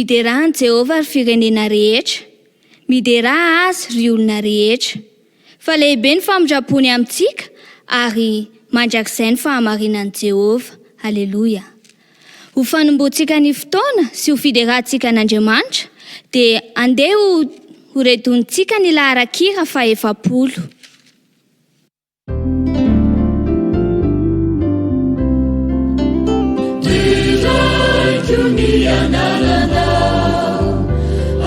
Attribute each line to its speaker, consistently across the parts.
Speaker 1: Miderà an'i Jehovah, ry firenena rehetra. Miderà azy, ry olona rehetra. Fa lehibe ny famindram-pony amintsika, ary mandrakizay ny fahamarinan'i Jehovah. Aleloia. Ho fanombohantsika ny fotoana sy ho fiderantsika an'Andriamanitra, dia andeha ho horedonintsika ny laharan-kira fahefapolo.
Speaker 2: Deraiko ny anaranao,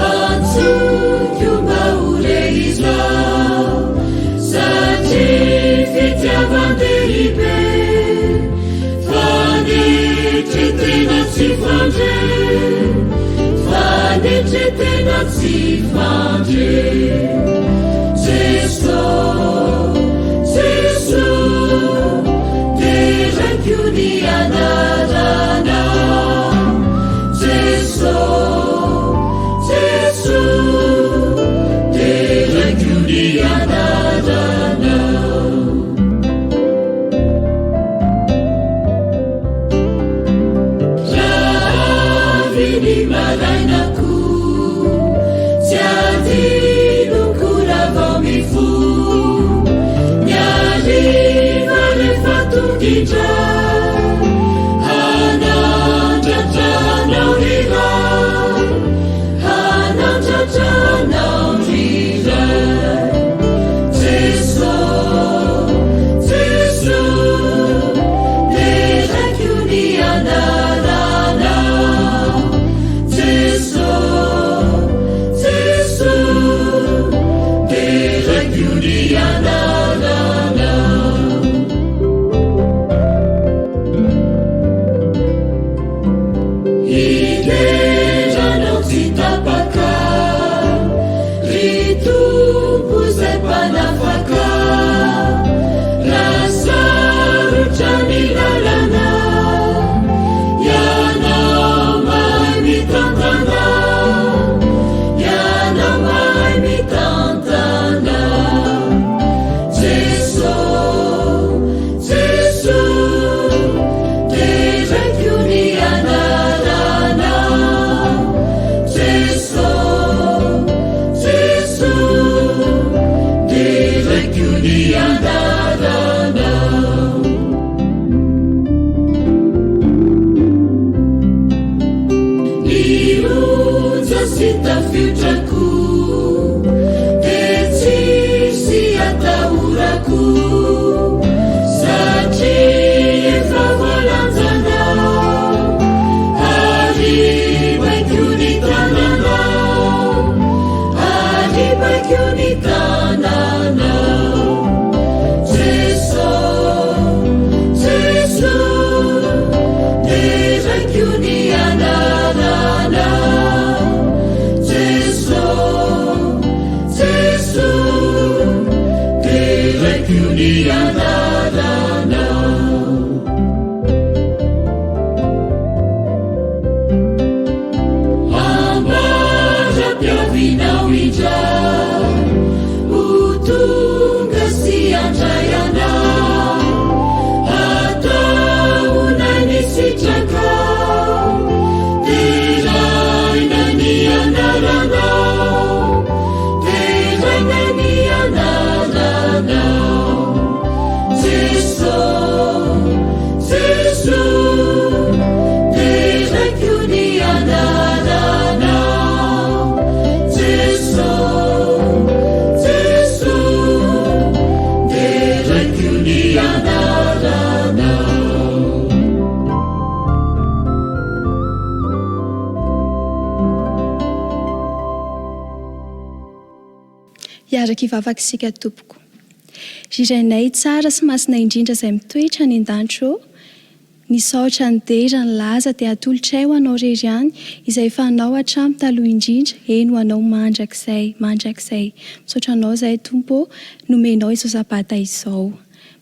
Speaker 2: antsoiko mba ho re izao, satria fitiavan-dehibe, fanetren-tena tsy fandre, fanetren-tena tsy fandre. Jeso, Jeso, deraiko ny anaranao. Jeso, Jeso, deraiko ny anaranao. Raha avy ny marainako, tsy adinoko raha vao mifoha. Ny hariva rehefa tonga indray, hanandratra anao ry Ray, hanandratra anao ry Ray. Jeso, Jeso, deraiko ny anaranao. Jeso, Jeso, deraiko ny anaranao. Hidera anao tsy tapaka, ry Tompo izay mpanafaka. Raha sarotra ny lalana, Ianao mahay mitantana, Ianao mahay mitantana. Jeso, Jeso, deraiko ny anaranao. Jeso, Jeso, deraiko ny anaranao. Ny onja sy tafiotrako dia tsisy atahorako satria efa voalanjanao ary baiko ny tananao ary baiko ny tananao Jeso Jeso deraiko ny anaranao Jeso Jeso deraiko ny anaranao. Ambara-piavianao indray ho tonga sy handray anao. Ataonay ny sitrakao, deraina ny anaranao, deraina ny anaranao. Jeso, Jeso, deraiko ny anaranao. Jeso, Jeso, deraiko ny anaranao.
Speaker 3: Hiaraka hivavaka isika tompoko. Ry Rainay tsara sy masina indrindra izay mitoetra any an-danitra ô, ny saotra, ny dera, ny laza dia atolotray ho Anao irery ihany, izay efa Anao hatramin'ny taloha indrindra, eny ho Anao mandrakizay, mandrakizay. Misaotra Anao izahay Tompo ô, nomenao izao Sabata izao.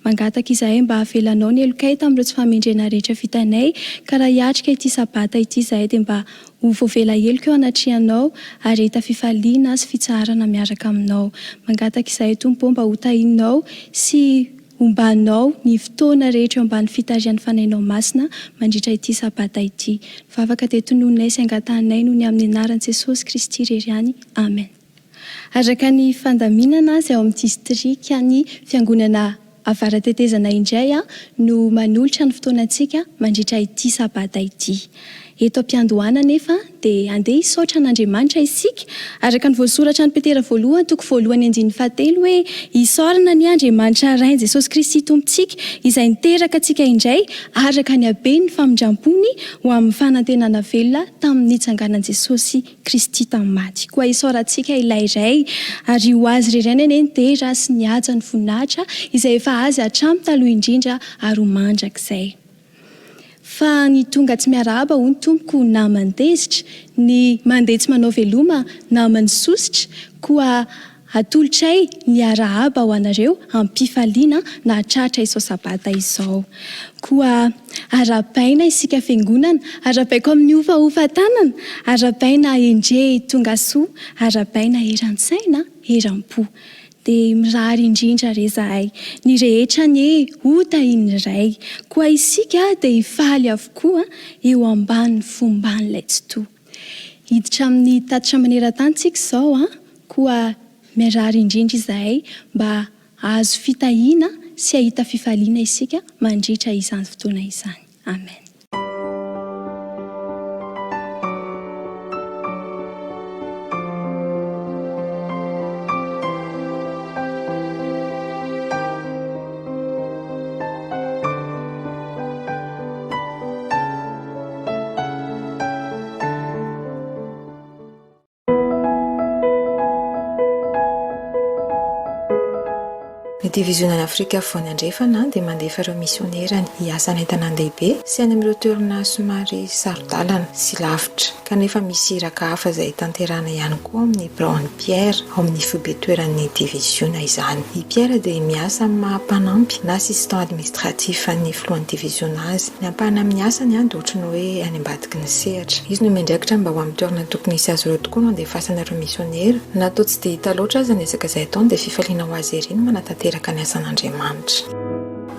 Speaker 3: Mangataka izahay mba havelanao ny helokay tamin'ireo tsy fahamendrehana rehetra vitanay, ka raha hiatrika ity Sabata ity izahay dia mba ho voavela heloka eo anatrehanao ary hahita fifaliana sy fitsaharana miaraka aminao. Mangataka izahay Tompo ô mba ho tahinao sy. Hombanao ny fotoana rehetra eo ambany fitarihan'ny Fanahinao Masina mandritra ity Sabata ity. Ny vavaka dia tononinay sy angatahanay noho ny amin'ny anaran'i Jesosy Kristy irery ihany. Amen. Araka ny fandaminana izay ao amin'ny distrikan'ny Fiangonana Avaratetezana indray no manolotra ny fotoanantsika mandritra ity Sabata ity. Eto am-piandohana anefa dia andeha hisaotra an'Andriamanitra isika, araka ny voasoratra any Petera voalohany toko voalohany andininy fahatelo hoe, Isaorana anie Andriamanitra Rain'i Jesosy Kristy Tompontsika, izay niteraka antsika indray araka ny haben'ny famindram-pony ho amin'ny fanantenana velona tamin'ny nitsanganan'i Jesosy Kristy tamin'ny maty. Koa isaorantsika ilay Ray, ary ho Azy irery ihany anie ny dera sy ny haja ny voninahitra izay efa Azy hatramin'ny taloha indrindra ary ho mandrakizay. Fa ny tonga tsy miarahaba hono tompoko naman'ny tezitra, ny mandeha tsy manao veloma naman'ny sosotra, koa atolotray ny arahaba ho anareo am-pifaliana nahatratra izao sabata izao. Koa arahabaina isika fiangonana, arahabaiko amin'ny hofahofa tanana, arahabaina endrey tongasoa, arahabaina eran-tsaina, eram-po. Dia mirary indrindra re zahay. Ny rehetra anie ho tahin'ny Ray. Koa isika dia hifaly avokoa eo ambany fomban'ilay Tsitoha. Hiditra amin'ny tatitra maneran-tany tsika izao an, koa mirary indrindra izahay mba hahazo fitahiana sy hahita fifaliana isika mandritra izany fotoana izany. Amen.
Speaker 4: Ny Divizionan'i Afrika Afovoany Andrefana dia mandefa ireo misionerany hiasa any an-tanàn-dehibe sy any amin'ireo toerana somary saro-dalana sy lavitra. Kanefa misy iraka hafa izay tanterahina ihany koa ao amin'ny biraon'i Pierre, ao amin'ny foibe-toeran'ny diviziona izany. I Pierre dia miasa amin'ny maha-mpanampy na assistant administratif an'ny filohan'ny diviziona azy. Ny ampahany amin'ny asany dia ohatry ny hoe any ambadiky ny sehatra. Izy no miandraikitra mba ho amin'ny toerana tokony hisy azy ireo tokoa no andefasana ireo misionera. Na toa tsy dia hita loatra aza ny ezaka izay ataony dia fifaliana ho azy ery ny manatanteraka ny asan'Andriamanitra.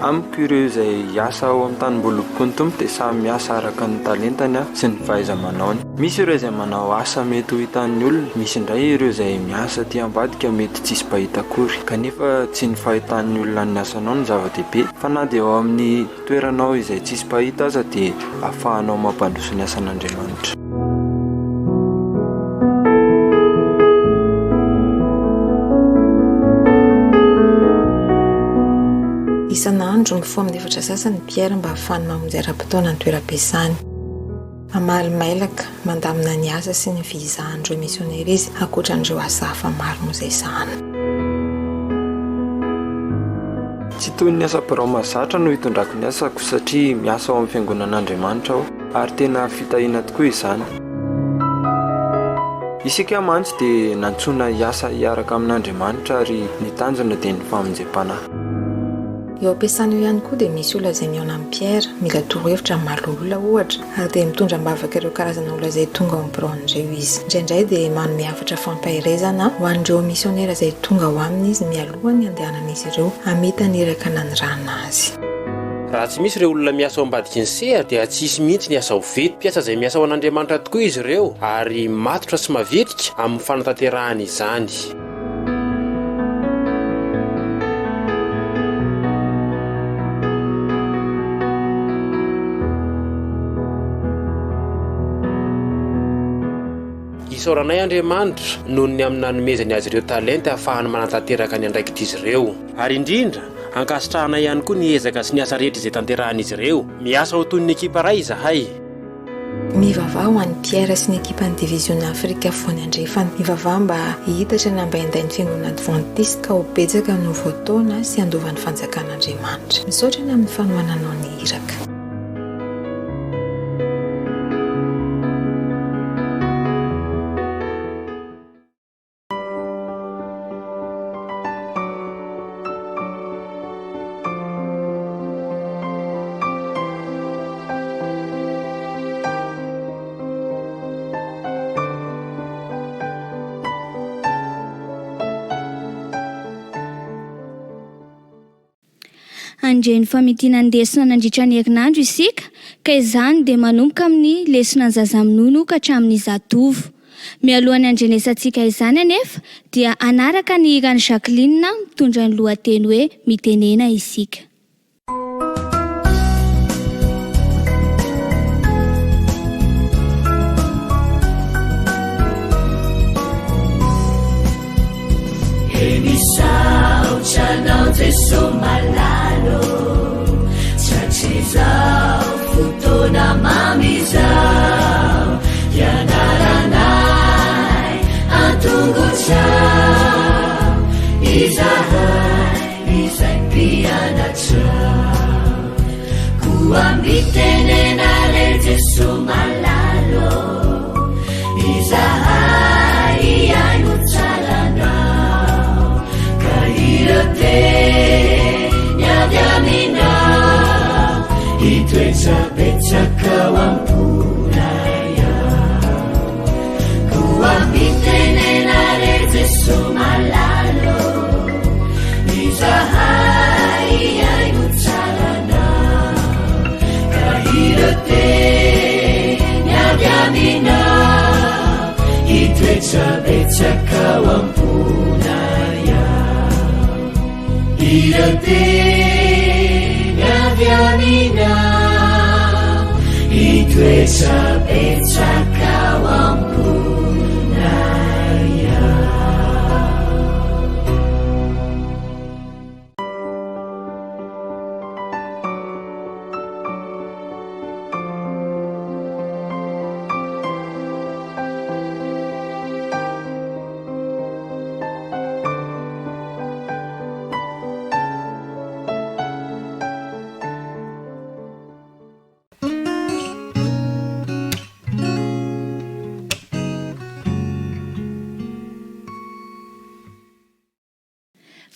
Speaker 5: Amiko ireo izay hiasa ao amin'ny tanimboaloboky ny Tompo dia samy miasa araka ny talentany sy ny fahaiza-manaony. Misy ireo izay manao asa mety ho hitan'ny olona, misy indray ireo izay miasa aty ambadika mety tsisy mpahita akory. Kanefa tsy ny fahitan'ny olona ny asanao no zava-dehibe fa na dia ao amin'ny toeranao izay tsisy mpahita aza dia ahafahanao mampandroso ny asan'Andriamanitra.
Speaker 4: Isan'andro, mifoha amin'ny efatra sasany i Pierre mba hahafahany mamonjy ara-potoana ny toeram-piasany. Mamaly mailaka, mandamina ny asa sy ny visa an'ireo misionera izy, ankoatra an'ireo asa hafa maro moa izay sahaniny.
Speaker 5: Tsy toy ny asa birao mahazatra no itondrako ny asako satria miasa ao amin'ny fiangonan'Andriamanitra aho ary tena fitahiana tokoa izany. Isika mantsy dia nantsoina hiasa hiaraka amin'Andriamanitra ary ny tanjona dia ny famonjem-panahy.
Speaker 4: Eo am-piasana eo ihany koa dia misy olona izay mihaona amin'i Pierre, mila torohevitra amin'ny maha loholona ohatra, ary dia mitondra am-bavaka ireo karazana olona izay tonga ao amin'ny biraony ireo izy. Indraindray dia manome hafatra fampaherezana ho an'ireo misionera izay tonga ao aminy izy mialohan'ny handehanan'izy ireo hamita ny iraka nanirahana azy.
Speaker 6: Raha tsy misy ireo olona miasa ao ambadiky ny sehatra dia tsy hisy mihitsy ny asa ho vita. Mpiasa izay miasa ho an'Andriamanitra tokoa izy ireo ary matotra sy mavitrika amin'ny fanatanterahana izany. Isaoranay Andriamanitra noho ny amin'ny nanomezany azy ireo talenta ahafahany manatanteraka ny andraikitr'izy ireo. Ary indrindra, ankasitrahanay ihany koa ny ezaka sy ny asa rehetra izay tanterahan'izy ireo. Miasa ho toy ny ekipa iray izahay.
Speaker 4: Mivavaha ho an'i Pierre sy ny ekipan'ny Diviziona Afrika Afovoany Andrefana. Mivavaha mba hihitatra ny ambaindain'ny Fiangonana Advantista ka ho betsaka no voataona sy handova ny Fanjakan'Andriamanitra. Misaotra ny amin'ny fanohananao ny iraka.
Speaker 1: Handre ny famintinan'ny lesona nandritra ny herinandro isika, ka izany dia manomboka amin'ny lesona ny zaza minono ka hatramin'ny zatovo. Mialohan'ny handrenesantsika izany anefa dia hanaraka ny hiran'i Jacqueline mitondra ny lohateny hoe Mitenena isika.
Speaker 2: He misaotra anao Jeso malala ô, Tratrizao fotoana mamy izao, Hianaranay an-tongotrao, Izahay izay mpianatrao. Koa mitenena re Jeso malala ô, Izahay hihaino tsara Anao, Ka ireo teny avy Aminao, Hitoetra betsaka ao am-ponay ao. Koa mitenena re Jeso malala ô, Izahay hihaino tsara Anao, Ka ireo teny avy Aminao, Hitoetra betsaka ao am-ponay ao. Ireo teny avy Aminao, Hitoetra betsaka ao am-ponay ao.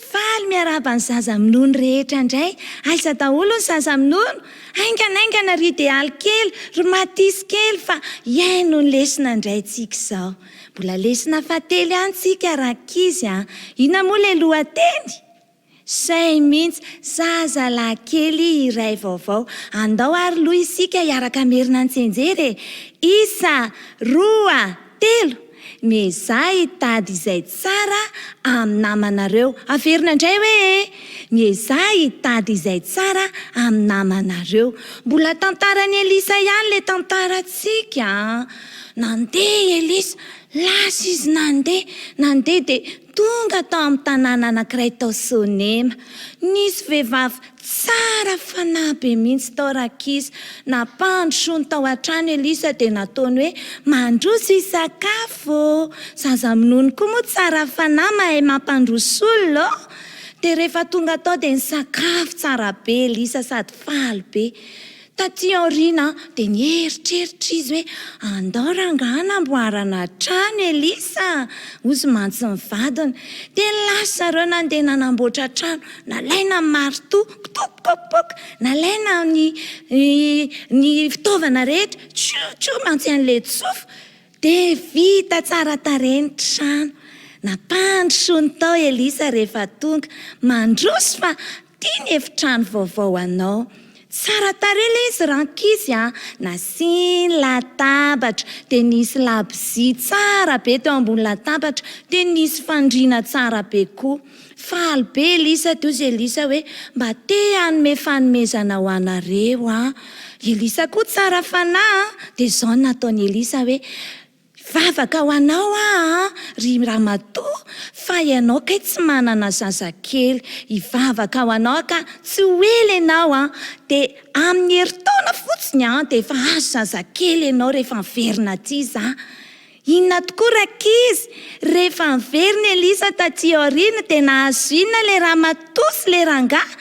Speaker 7: Faly miarahaba ny zaza minono rehetra indray. Aiza daholo ny zaza minono? Haingana haingana ry Idealy kely, ry Mathis kely fa hihaino ny lesona indray tsika izao. Mbola lesona fahatelo ihany tsika rankizy a! Inona moa ilay lohateny? Zay mihitsy, zazalahy kely iray vaovao. Andao ary loha isika hiaraka hamerina ny tsianjery e! Isa, roa, telo. Miezaha hitady izay tsara amin'ny namanareo. Averina indray hoe e! Miezaha hitady izay tsara amin'ny namanareo. Mbola tantaran'i Elisa ihany ilay tantarantsika an! Nandeha i Elisa, lasa izy nandeha, nandeha dia Tonga tao amin'ny tanàna anankiray tao Sonema. Nisy vehivavy tsara fanahy be mihitsy tao rankizy. Nampandrosoany tao an-trano Elisa dia nataony hoe, Mandroso hisakafo ô! Zaza minono koa moa tsara fanahy mahay mampandroso olona ô! Dia rehefa tonga tao dia nisakafo tsara be Elisa sady faly be. Taty aoriana dia nieritreritra izy hoe, Andao rangahy hanamboarana trano Elisa, hozy mantsy ny vadiny. Dia lasa ireo nandeha nanamboatra trano, nalaina ny maritoa, kitopokopok, nalaina ny ny fitaovana rehetra, tchou tchou mantsy an'ilay tsofa. Dia vita tsara tarehy ny trano. Nampandrosoany tao Elisa rehefa tonga. Mandroso fa tia ny efitrano vaovao anao. Tsara tarehy ilay izy rankizy a! Nasiany latabatra, dia nisy labozia tsara be teo ambony latabatra, dia nisy fandriana tsara be koa. Faly be Elisa dia hozy Elisa hoe, Mba te hanome fanomezana ho anareo aho. Elisa koa tsara fanahy an! Dia izao no nataon'i Elisa hoe, Hivavaka ho anao aho an, ry ramatoa, fa ianao kay tsy manana zazakely. Hivavaka ho anao aho ka tsy ho ela ianao an! Dia amin'ny herintaona fotsiny an, dia efa azo zazakely ianao rehefa miverina aty izaho. Inona tokoa rankizy? Rehefa niverina Elisa taty aoriana dia nahazo inona ilay ramatoa sy ilay rangahy?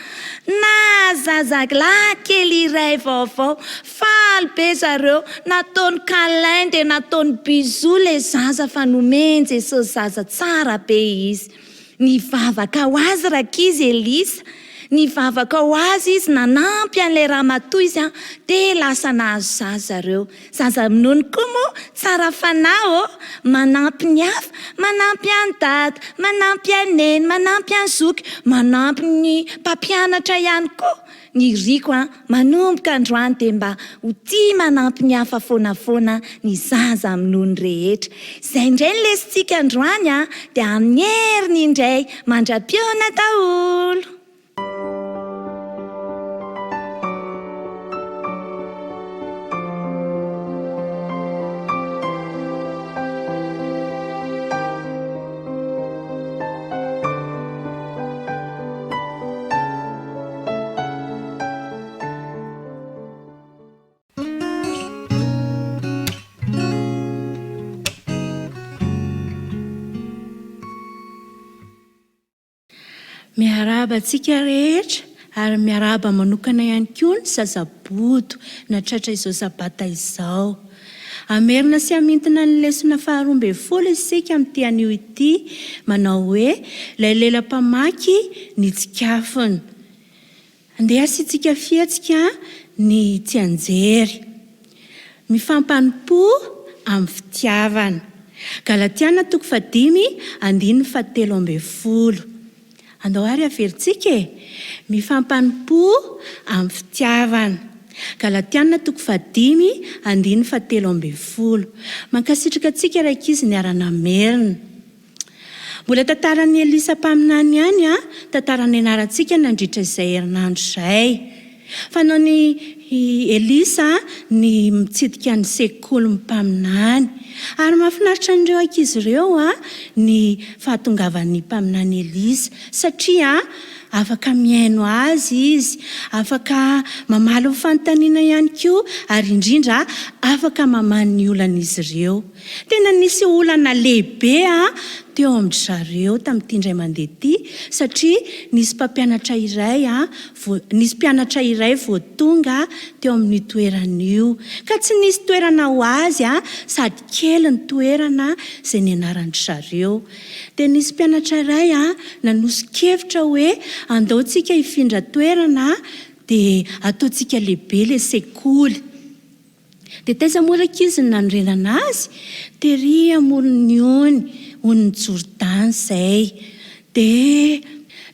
Speaker 7: Nahazo zazalahy kely iray vaovao. Faly be zareo. Nataony câlin dia nataony bisous ilay zaza fa nomen'i Jesosy zaza tsara be izy. Nivavaka ho azy rankizy Elisa. Nivavaka ho azy izy, nanampy an'ilay ramatoa izy an, dia lasa nahazo zaza zareo. Zaza minono koa moa tsara fanahy ô! Manampy ny hafa, manampy an'i dada, manampy an'i neny, manampy an'i zoky, manampy ny mpampianatra ihany koa. Ny iriko an, manomboka androany dia mba ho tia manampy ny hafa foana foana ny zaza minono rehetra. Izay indray ny lesintsika androany an, dia amin'ny heriny indray mandra-pihaona daholo.
Speaker 8: Miarahaba antsika rehetra ary miarahaba manokana ihany koa ny zazabodo nahatratra izao sabata izao. Hamerina sy hamintina ny lesona faha 12 isika amin'ity anio ity manao hoe Ilay lela mpamaky ny tsikafona. Andeha asiantsika fihetsika ny tsianjery. Mifampanompoa amin'ny fitiavana. Galatiana toko fahadimy andininy fahatelo ambin'ny folo. Andao ary averintsika e! Mifampanompoa amin'ny fitiavana. Galatiana toko fahadimy andininy fahatelo ambin'ny folo. Mankasitraka antsika rankizy niara-namerina. Mbola tantaran'i Elisa mpaminany ihany an, tantara nianarantsika nandritra izay herinandro izay. Fanaon'i Elisa ny mitsidika ny sekolin'ny mpaminany. Ary mahafinaritra an'ireo ankizy ireo ny fahatongavan'ny mpaminany Elisa, satria afaka mihaino azy izy, afaka mamaly ny fanontaniana ihany koa, ary indrindra afaka mamaha ny olan'izy ireo. Tena nisy olana lehibe teo amin-dry zareo tamin'ity indray mandeha ity, satria nisy mpampianatra iray vo, nisy mpianatra iray vao tonga teo amin'io toerana io, ka tsy nisy toerana ho azy sady kely ny toerana izay nianaran-dry zareo. Dia nisy mpianatra iray nanoso-kevitra hoe andao tsika hifindra toerana dia ataontsika lehibe ilay sekoly. Dia taiza moa rankizy no nanorenana azy? Tery amoron'ny ony, onin'i Jordany izay. Dia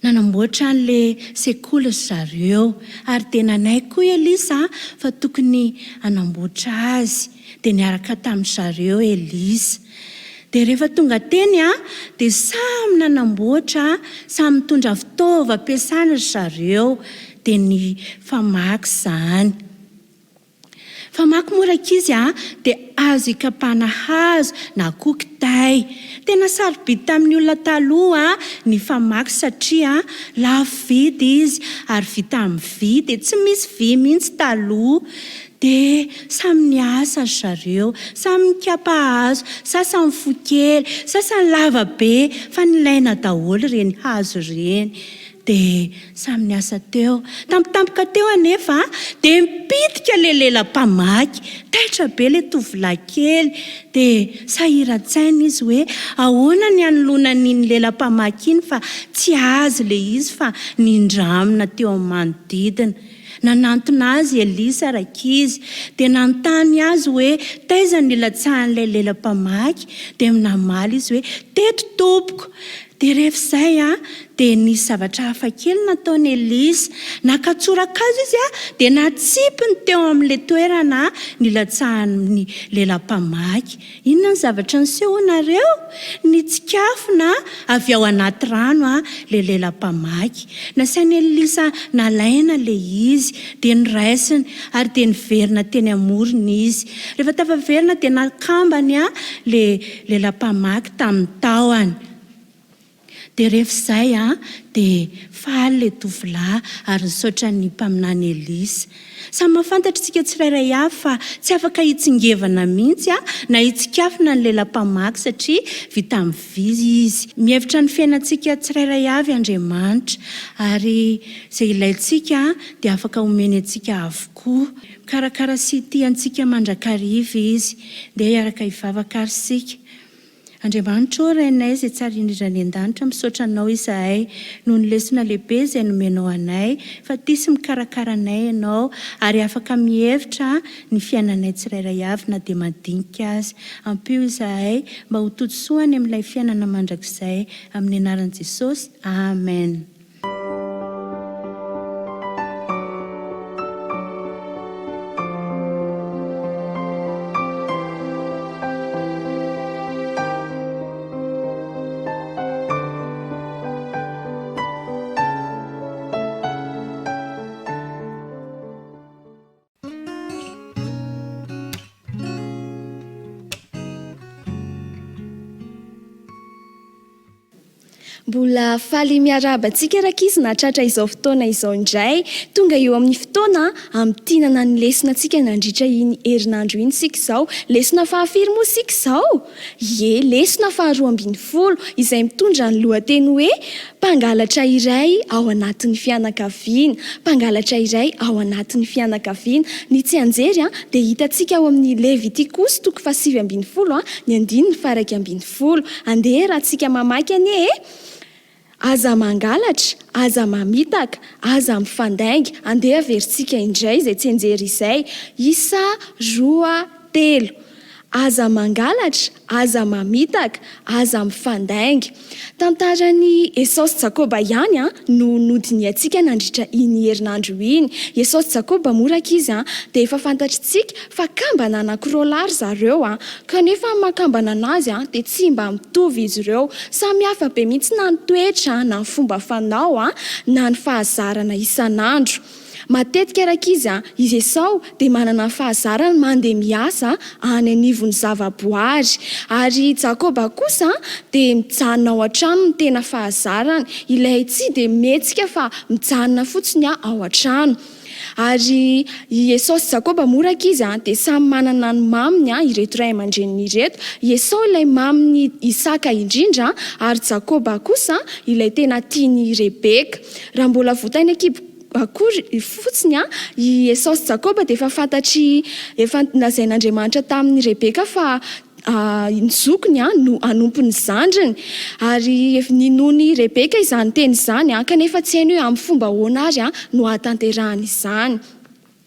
Speaker 8: nanamboatra an'ilay sekoly ry zareo. Ary dia nanaiky koa i Elisa fa tokony hanamboatra azy. Dia niaraka tamin-dry zareo Elisa. Dia rehefa tonga teny, dia samy nanamboatra, samy nitondra fitaovam-piasana ry zareo. Dia nifamaky izany. Famaky moa rankizy a, dia azo ikapana hazo na koa kitay. Tena sarobidy tamin'ny olona taloha ny famaky satria lafo vidy izy ary vita amin'ny vy dia tsy misy vy mihitsy taloha. Dia samy niasa ry zareo, samy nikapa hazo, sasany fohy kely, sasany lava be fa nilaina daholo ireny hazo ireny. Dia samy niasa teo. Tampotampoka teo anefa dia nipitika ilay lela mpamaky. Taitra be ilay tovolahy kely. Dia sahiran-tsaina izy hoe ahoana ny hanoloana an'iny lela mpamaky iny fa tsy azy ilay izy fa nindramina teo amin'ny manodidina. Nanantona azy i Elisa rankizy, dia nanontany azy hoe taiza no nilatsahan'ilay lela mpamaky, dia namaly izy hoe teto tompoko. Dia rehefa izay dia nisy zavatra hafa kely nataon'i Elisa. Naka tsorakazo izy dia natsipiny teo amin'ilay toerana nilatsahan'ny lela mpamaky. Inona ny zavatra niseho hoy nareo? Nitsikafona avy ao anaty rano ilay lela mpamaky. Nasain'i Elisa nalaina ilay izy, dia noraisiny, ary dia niverina teny amorony izy. Rehefa tafaverina dia nakambany ilay lela mpamaky tamin'ny tahony. Dia rehefa izay dia faly ilay tovolahy ary nisaotra ny mpaminany Elisa. Samy mahafantatra isika tsirairay avy fa tsy afaka hitsingevana mihitsy na hitsikafona ny lela-mpamaky satria vita amin'ny vy izy. Mihevitra ny fiainantsika tsirairay avy Andriamanitra ary izay ilaintsika dia afaka omeny antsika avokoa. Mikarakara sy tia antsika mandrakariva Izy. Ndeha hiaraka hivavaka ary isika. Andriamanitra ô, Rainay izay tsara indrindra any an-danitra, misaotra Anao izahay noho ny lesona lehibe izay nomenao anay, fa tia sy mikarakara anay Ianao ary afaka mihevitra ny fiainanay tsirairay avy na dia madinika aza. Ampio izahay mba ho todisoa any amin'ilay fiainana mandrakizay. Amin'ny anaran'i Jesosy, Amen.
Speaker 3: Mbola faly miarahaba antsika rankizy nahatratra izao fotoana izao indray. Tonga eo amin'ny fotoana hamintinana ny lesona antsika nandritra iny herinandro iny isika izao. Lesona fahafiry moa isika izao? Ie, lesona faharoa 12, izay mitondra ny lohateny hoe Mpangalatra iray ao anatin'ny fianakaviana. Mpangalatra iray ao anatin'ny fianakaviana. Ny tsianjery dia hitantsika ao amin'ny Levitikosy toko fahasivy 19, ny andininy faha 11. Andeha ratsika mamaky anie e! Aza mangalatra, aza mamitaka, aza mifandainga. Andeha averintsika indray izay tsianjery izay. Isa, roa, telo. Aza mangalatra, aza mamitaka, aza mifandainga. Tantaran'i Esao sy Jakoba ihany no nodinihantsika nandritra iny herinandro iny. Esao sy Jakoba moa rankizy dia efa fantatritsika fa kambana anankiroa lahy ry zareo kanefa amin'ny maha kambana anazy dia tsy mba mitovy izy ireo. Samy hafa be mihitsy na ny toetra na ny fomba fanao na ny fahazarana isan'andro. Matetika rankizy a, i Esao dia manana ny fahazarany mandeha miasa any anivon'ny zavaboary. Ary i Jakoba kosa dia mijanona ao an-trano no tena fahazarany, ilay tsy dia mihetsika fa mijanona fotsiny ao an-trano. Ary i Esao sy Jakoba moa rankizy a, dia samy manana ny maminy ireto ray aman-dreniny ireto. I Esao ilay mamin'i Isaka indrindra, ary Jakoba kosa ilay tena tian'i Rebeka. Raha mbola voa tany an-kibo akory fotsiny i Esao sy Jakoba dia efa fantatr'i, efa nolazain'Andriamanitra tamin'i Rebeka fa ny zokiny no hanompo ny zandriny. Ary ninoan'i Rebeka izany teny izany, kanefa tsy hainy hoe amin'ny fomba ahoana ary no hahatanterahany izany.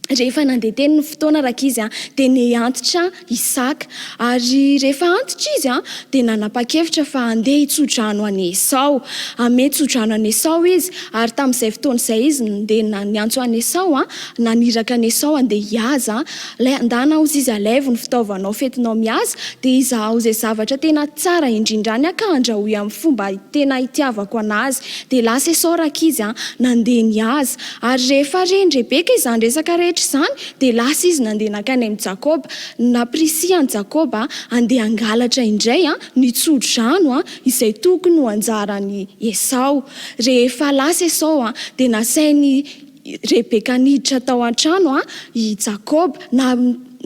Speaker 3: Rehefa nandeha teny ny fotoana rankizy dia nihantitra Isaka. Ary rehefa antitra izy dia nanapa-kevitra fa handeha hitso-drano an'i Esao. Hanome tso-drano an'i Esao izy. Ary tamin'izay fotoana izay izy nandeha niantso an'i Esao, naniraka an'i Esao handeha hihaza. Ilay andana hozy izy alaivo ny fitaovanao fentinao mihaza, dia izahao izay zavatra tena tsara indrindra any ka andrahoy amin'ny fomba tena itiavako an'azy. Dia lasa Esao rankizy nandeha nihaza. Ary rehefa ren'i Rebeka izany resaka rehetra izany, dia lasa izy nandeha nankany amin'i Jakoba. Nampirisihany Jakoba handeha hangalatra indray ny tso-drano izay tokony ho anjaran'i Esao. Rehefa lasa Esao, dia nasain'i Rebeka niditra tao an-trano i Jakoba.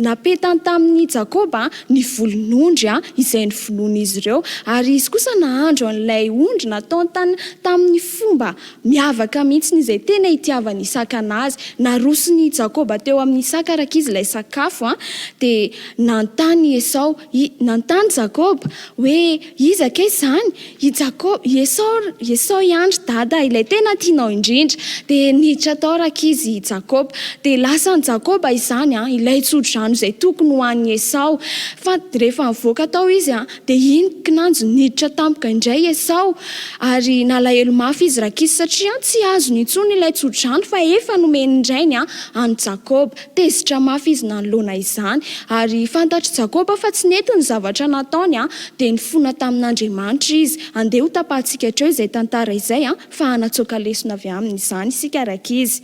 Speaker 3: Napetany tamin'i Jakoba ny volon'ondry izay novonoin'izy ireo, ary izy kosa nahandro an'ilay ondry nataony tamin'ny fomba Miavaka mihitsy ny izay tena itiavan'i Isaka anazy. Naroson'i Jakoba teo amin'i Isaka araka izy ilay sakafo, dia nanontany i Esao, i, nanontany Jakoba, hoe, Iza kay izany? I Jakoba, i Esao, i Esao ihany ry dada, ilay tena tianao indrindra. Dia niditra tao araka izy i Jakoba. Dia lasan'i Jakoba izany, ilay tsodrano izay tokony ho an'i Esao. Fa rehefa nivoaka tao izy, Dia iny kinanjo niditra tampoka indray i Esao, ary nalahelo mafy izy Rakisy satria tsy azony intsony ilay tsodrano fa efa nomen'ny rainy an'i Jakoba. Tezitra mafy izy nanoloana izany, ary fantatr'i Jakoba fa tsy nety ny zavatra nataony, dia nifona tamin'Andriamanitra izy. Andeha ho tapahantsika hatreo izay tantara izay fa hanatsoaka lesona avy amin'izany isika Rakizy.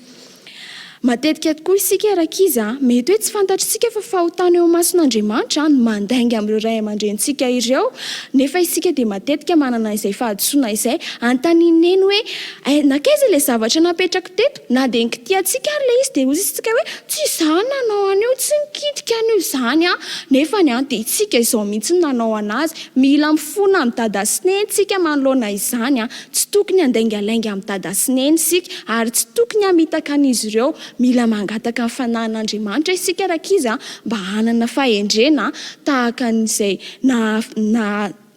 Speaker 3: Matetika tokoa isika rankizy a, mety hoe tsy fantatr'isika fa fahotana eo imason'Andriamanitra ny mandainga amin'ireo ray aman-drenintsika ireo, nefa isika dia matetika manana izay fahadisoana izay. Anontanian'i Neny hoe, eh, nankaiza ilay zavatra napetrako teto? Na dia nikitihantsika ary ilay izy dia hoy isika hoe, tsy izaho nanao an'io, tsy nikitika an'io izany aho. Nefany an, dia isika izao mihitsy no nanao an'azy. Mila mifona amin'i Dada sy Neny isika manoloana izany an. Tsy tokony handaingalainga amin'i Dada sy Neny isika, ary tsy tokony hamitaka an'izy ireo. Mila mangataka ny fanahin'Andriamanitra isika rankizy a, mba hanana fahendrena tahaka an'izay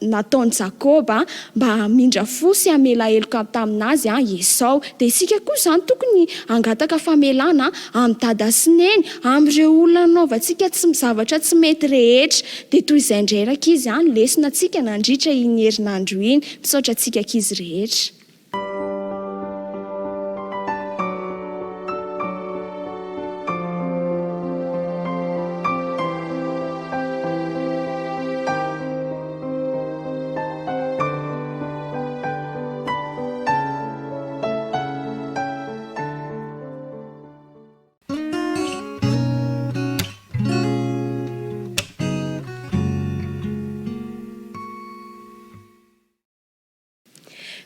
Speaker 3: nataon'i Jakoba mba hamindra fo sy hamela heloka tamin'azy i Esao. Dia isika koa izany tokony hangataka famelana amin'i Dada sy Neny, amin'ireo olona nanaovantsika tsy zavatra tsy mety rehetra. Dia toy izay indray rankizy a, ny lesona antsika nandritra iny herinandro iny. Misaotra antsika ankizy rehetra.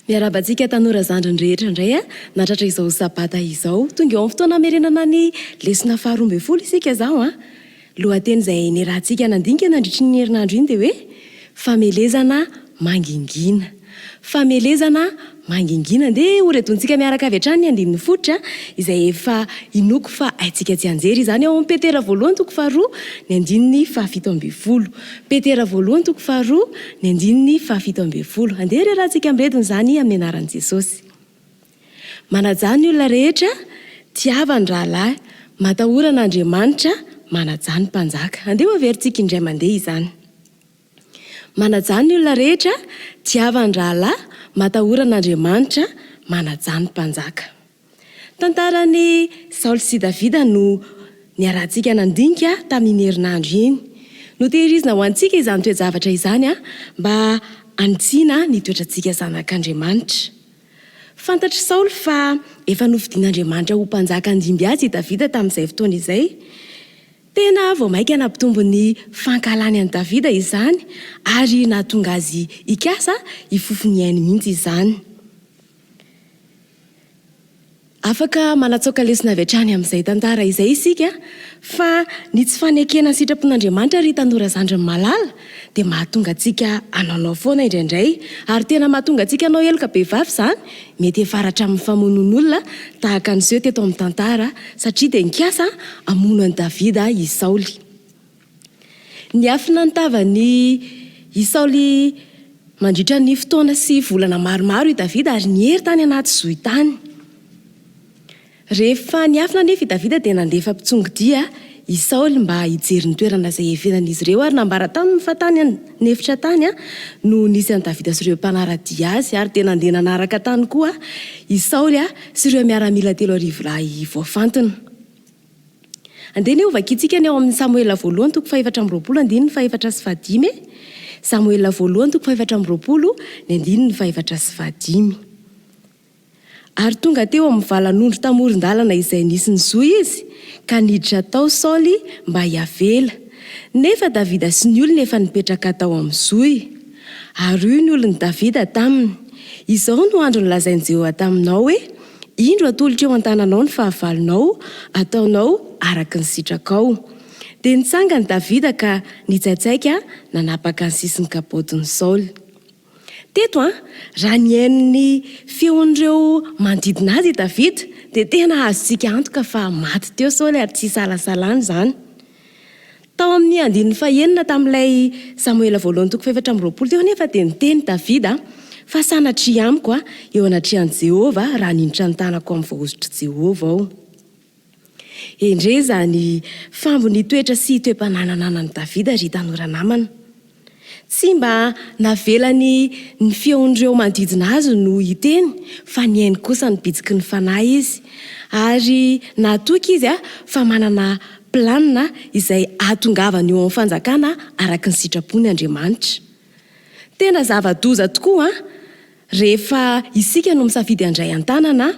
Speaker 9: Miarahaba antsika tanora zandriny rehetra indray nahatratra izao sabata izao. Tonga eo amin'ny fotoana hamerenana ny lesona faharoa ambinifolo isika izao an. Lohateny izay niarahantsika nandinika nandritry ny herinandro iny dia hoe Famelezana mangingina. Famelezana mangingina. Andeha horedontsika miaraka avy hatrany ny andininy fototra izay efa inoako fa haintsika tsianjery izany ao amin'ny Petera voalohany toko faharoa ny andininy fahafito ambinifolo. Petera voalohany toko faharoa ny andininy fahafito ambinifolo. Andeha rerahantsika miredona izany amin'ny anaran'i Jesosy. Manajà ny olona rehetra, tiava ny rahalahy, matahora an'Andriamanitra, manajà ny mpanjaka. Andeha ho averintsika indray mandeha izany. Manajà ny olona rehetra, tiava ny rahalahy, matahora an'Andriamanitra, manajà ny mpanjaka. Tantaran'i Saoly sy Davida no niarahantsika nandinika tamin'iny herinandro iny. Notehirizina ho antsika izany toe-javatra izany mba hanitsiana ny toetrantsika zanak'Andriamanitra. Fantatr'i Saoly fa efa nofidin'Andriamanitra ho mpanjaka handimby azy i Davida tamin'izay fotoana izay. Tena vao mainka nampitombo ny fankahalany an'i Davida izany, ary nahatonga azy hikasa hifofo ny ainy mihitsy izany. Afaka manatsoaka lesona avy hatrany amin'izay tantara izay isika fa ny tsy fanekena ny sitrapon'Andriamanitra ry tanora zandriny malala dia mahatonga antsika hanaonao foana indraindray ary tena mahatonga antsika hanao heloka bevava izany Mety hiafara hatramin'ny famonoan'olona tahaka ny niseho teto amin'ny tantara, satria dia nikasa hamono an'i Davida i Saoly. Niafina ny tavan'i i Saoly mandritra ny fotoana sy volana maromaro i Davida ary niery tany anaty zohy tany. Rehefa niafina anefa i Davida dia nandefa mpitsongodia i Saoly mba hijery ny toerana izay hiafenan'izy ireo, ary nambara taminy fa tany an'efitra tany no nisy an'i Davida sy ireo mpanara-dia azy, ary dia nandeha nanaraka tany koa i Saoly sy ireo miaramila 3000 lahy voafantina. Andeha anie hovakintsika ny ao amin'ny Samoela voalohany toko fahefatra amby 20 andininy fahefatra sy fahadimy e! Samoela voalohany toko fahefatra amby 20 ny andininy fahefatra sy fahadimy. Ary tonga teo amin'ny valan'ondry tamoron-dalana izay nisy ny zohy izy, ka niditra tao Saoly mba hiavela. Nefa Davida sy ny olony efa nipetraka tao amin'ny zohy. Ary hoy ny olon'i Davida taminy, Izao no andro nolazain'i Jehovah taminao hoe, Indro atolotro eo an-tananao ny fahavalonao, ataonao araka ny sitrakao. Dia nitsangana Davida ka nitsaitsaika nanapaka ny sisin'ny kapaotin'i Saoly. Teto an, raha nihaino ny feon'ireo manodidina azy i Davida, dia tena azontsika antoka fa maty teo Saoly ary tsy isalasalana izany. Tao amin'ny andininy fahenina tamin'ilay Samoela voalohany toko fahefatra amby 20 teo anefa dia niteny Davida fa sanatria amiko eo anatrehan'i Jehovah raha haninitra ny tanako amin'ny voahosotr'i Jehovah aho. Endrey izany fambony toetra sy toe-panahy nananan'i Davida ry tanora namana! Tsy mba navelany ny feon'ireo manodidina azy no hiteny fa nihaino kosa ny bitsiky ny Fanahy izy. Ary nahatoky izy fa manana planina izay hahatongavany eo amin'ny fanjakana araka ny sitrapony Andriamanitra. Tena zava-doza tokoa rehefa isika no misafidy handray an-tanana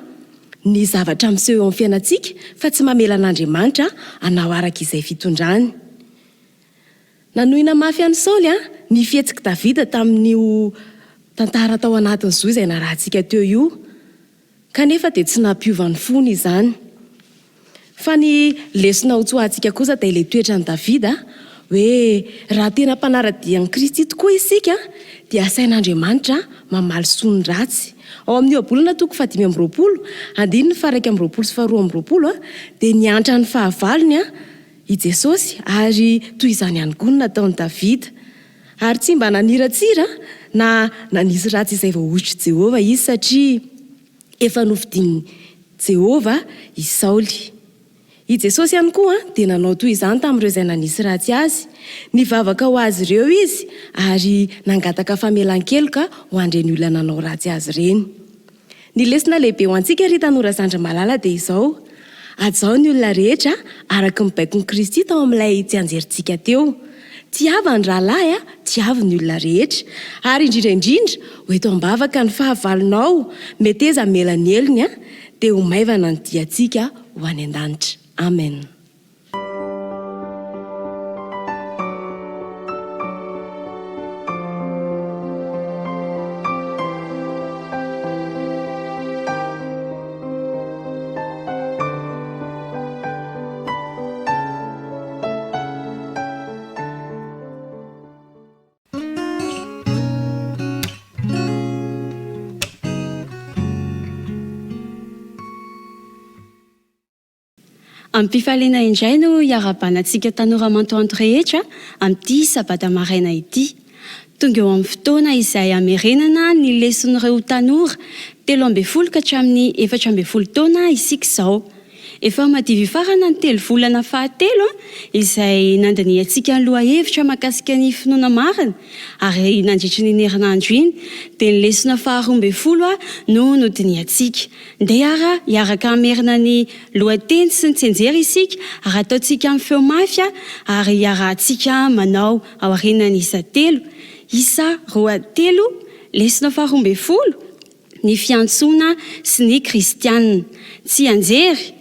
Speaker 9: ny zavatra miseho eo amin'ny fiainantsika fa tsy mamela an'Andriamanitra hanao araka izay fitondrany. Nanohina mafy an'i Saoly ny fihetsik'i Davida tamin'io tantara tao anatin'ny zohy izay narahantsika teo io, kanefa dia tsy nampiova ny fony izany. Fa ny lesona hotsoahantsika kosa dia ilay toetran'i Davida, hoe raha tena mpanara-dia an'i Kristy tokoa isika, dia asain'Andriamanitra mamaly soa ny ratsy. Ao amin'ny Ohabolana toko fahadimy amby 20, andininy faha-21 sy faha-22, dia niantra ny fahavalony i Jesosy, ary toy izany ihany koa no nataon'i Davida. Ary tsy mba naniratsira na nanisy ratsy izay voahosotr'i Jehovah izy, satria efa nofidin'i Jehovah i Saoly. I Jesosy ihany koa dia nanao toy izany tamin'ireo izay nanisy ratsy azy. Nivavaka ho azy ireo izy, ary nangataka famelan-keloka ho an'ireny olona nanao ratsy azy ireny. Ny lesona lehibe ho antsika ry tanora zandry malala dia izao, hajao ny olona rehetra araka ny baikon'i Kristy tao amin'ilay tsianjerintsika teo. Tiava ny rahalahy, tiavo ny olona rehetra. Ary indrindra indrindra, ho eto am-bavaka ny fahavalonao, meteza hamela ny helony, dia ho maivana ny diantsika ho any an-danitra. Amen.
Speaker 8: Amim-pifaliana indray no iarahabana antsika tanora mantoanto rehetra amin'ity sabata maraina ity. Tonga eo amin'ny fotoana izay hamerenana ny leson'ireo tanora 13 ka hatramin'ny 14 taona isika izao. Efa madiva hifarana ny telo volana fahatelo izay nandinihantsika ny lohahevitra mahakasika ny finoana marina ary nandritry ny iny herinandro iny dia ny lesona faharoa ambinifolo no nodinihantsika. Ndeha ara hiaraka hamerina ny lohateny sy ny tsianjery isika ary ataontsika amin'ny feo mafy ary hiarahantsika manao aorianan'ny isa telo, isa, roa, telo, lesona faharoa ambinifolo, ny fiantsoana sy ny kristiana. Tsianjery,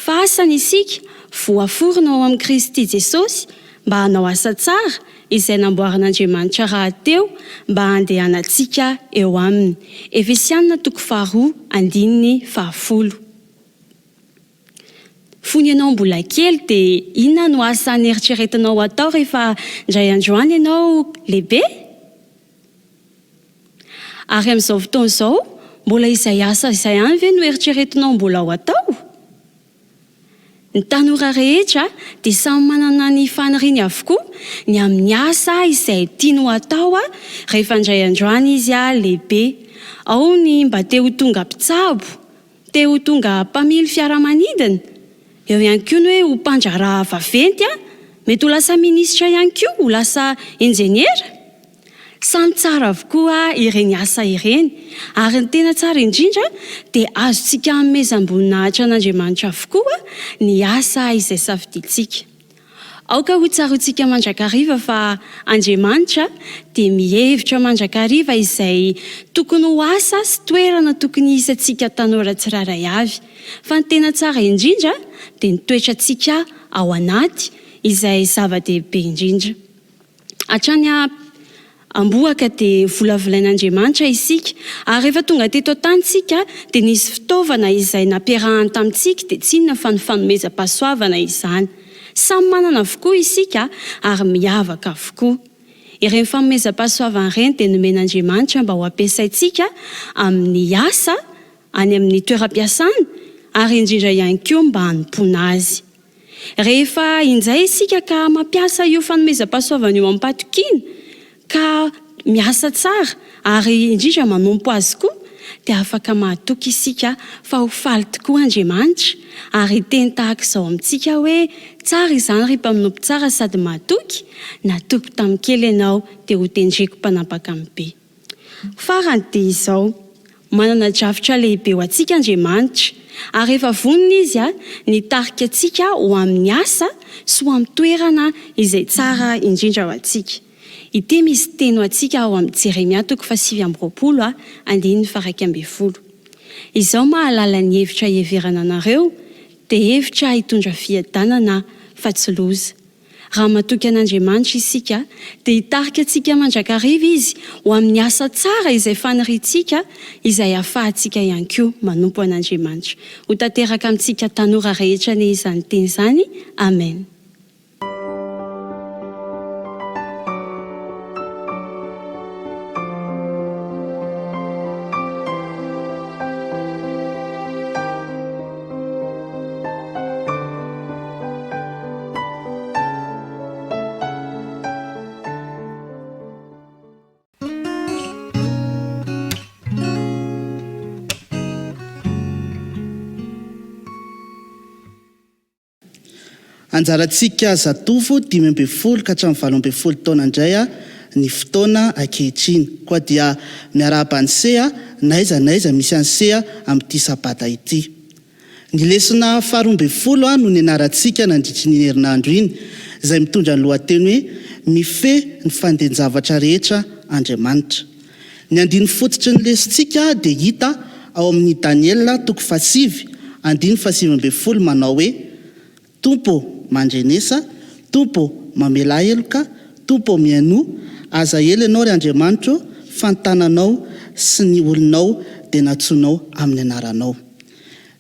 Speaker 8: fa asany isika, voaforona ao amin'i Kristy Jesosy mba hanao asa tsara, izay namboarin'Andriamanitra rahateo mba handehanantsika eo aminy. Efesiana toko faharoa andininy fahafolo. Fony ianao mbola kely dia inona no asa neritreretinao hatao rehefa indray andro any ianao lehibe? Ary amin'izao fotoana izao, mbola izay asa izay ihany ve no eritreretinao mbola ho atao? Ny tanora rehetra dia samy manana ny faniriany avokoa ny amin'ny asa izay tiany ho atao rehefa indray andro any izy lehibe. Ao ny mba te ho tonga mpitsabo, te ho tonga mpamily fiaramanidina, eo ihany koa ny hoe ho mpandraharaha vaventy, mety ho lasa minisitra ihany koa, ho lasa injeniera. Samy tsara avokoa ireny asa ireny, ary ny tena tsara indrindra dia azontsika anomezam-boninahitra an'Andriamanitra avokoa ny asa izay safidiantsika. Aoka hotsaroantsika mandrakariva fa Andriamanitra dia mihevitra mandrakariva izay tokony ho asa sy toerana tokony hisy antsika tanora tsirairay avy. Fa ny tena tsara indrindra dia ny toetrantsika ao anaty izay zava-dehibe indrindra. Hatrany am-bohoka dia volavolain'Andriamanitra isika, ary rehefa tonga teto an-tany isika dia nisy fitaovana izay nampiarahany tamintsika dia tsy inona fa ny fanomezam-pahasoavana izany. Samy manana avokoa isika ary miavaka avokoa. Ireny fanomezam-pahasoavana ireny dia nomen'Andriamanitra mba ho ampiasaintsika amin'ny asa any amin'ny toeram-piasana ary indrindra ihany koa mba hanompoana Azy. Rehefa injay isika ka mampiasa io fanomezam-pahasoavana io amim-patokiana, ka miasa tsara ary indrindra manompo Azy koa, dia afaka mahatoky isika fa ho faly tokoa Andriamanitra ary hiteny tahaka izao amintsika hoe, Tsara izany ry mpanompo tsara sady mahatoky, natoky tamin'ny kely ianao dia hotendreko mpanampaka amin'ny be. Farany dia izao, manana drafitra lehibe ho antsika Andriamanitra, ary efa vonona Izy ny hitarika antsika ho amin'ny asa sy ho amin'ny toerana izay tsara indrindra ho antsika. Ity misy teny ho antsika ao amin'ny Jeremia toko fahasivy amby roapolo andininy faha-iraika ambin'ny folo. Izaho mahalala ny hevitra hiheverana anareo, dia hevitra hitondra fiadanana fa tsy loza. Raha matoky an'Andriamanitra isika, dia hitarika antsika mandrakariva Izy ho amin'ny asa tsara izay faniriantsika, izay ahafahantsika ihany koa manompo an'Andriamanitra. Ho tanteraka amintsika tanora rehetra anie izany teny izany. Amen.
Speaker 10: Anjarantsika zatovo 15 ka hatramin'ny 18 taona indray ny fotoana ankehitriny. Koa dia miarahaba an'i Sea n'aiza n'aiza misy an'i Sea amin'ity sabata ity. Ny lesona faharoa ambin'ny folo no nianarantsika nandritry ny iny herinandro iny, izay mitondra ny lohateny hoe Mifehy ny fandehan-javatra rehetra Andriamanitra. Ny andininy fototry ny lesontsika dia hita ao amin'ny Daniela toko fahasivy, andininy fahasivy ambin'ny folo manao hoe, Tompo ô, mandrenesa, Tompo ô, mamelà heloka, Tompo ô, mihainoa, aza ela Ianao, ry Andriamanitro ô, fa ny tananao sy ny olonao dia nantsoinao amin'ny anaranao.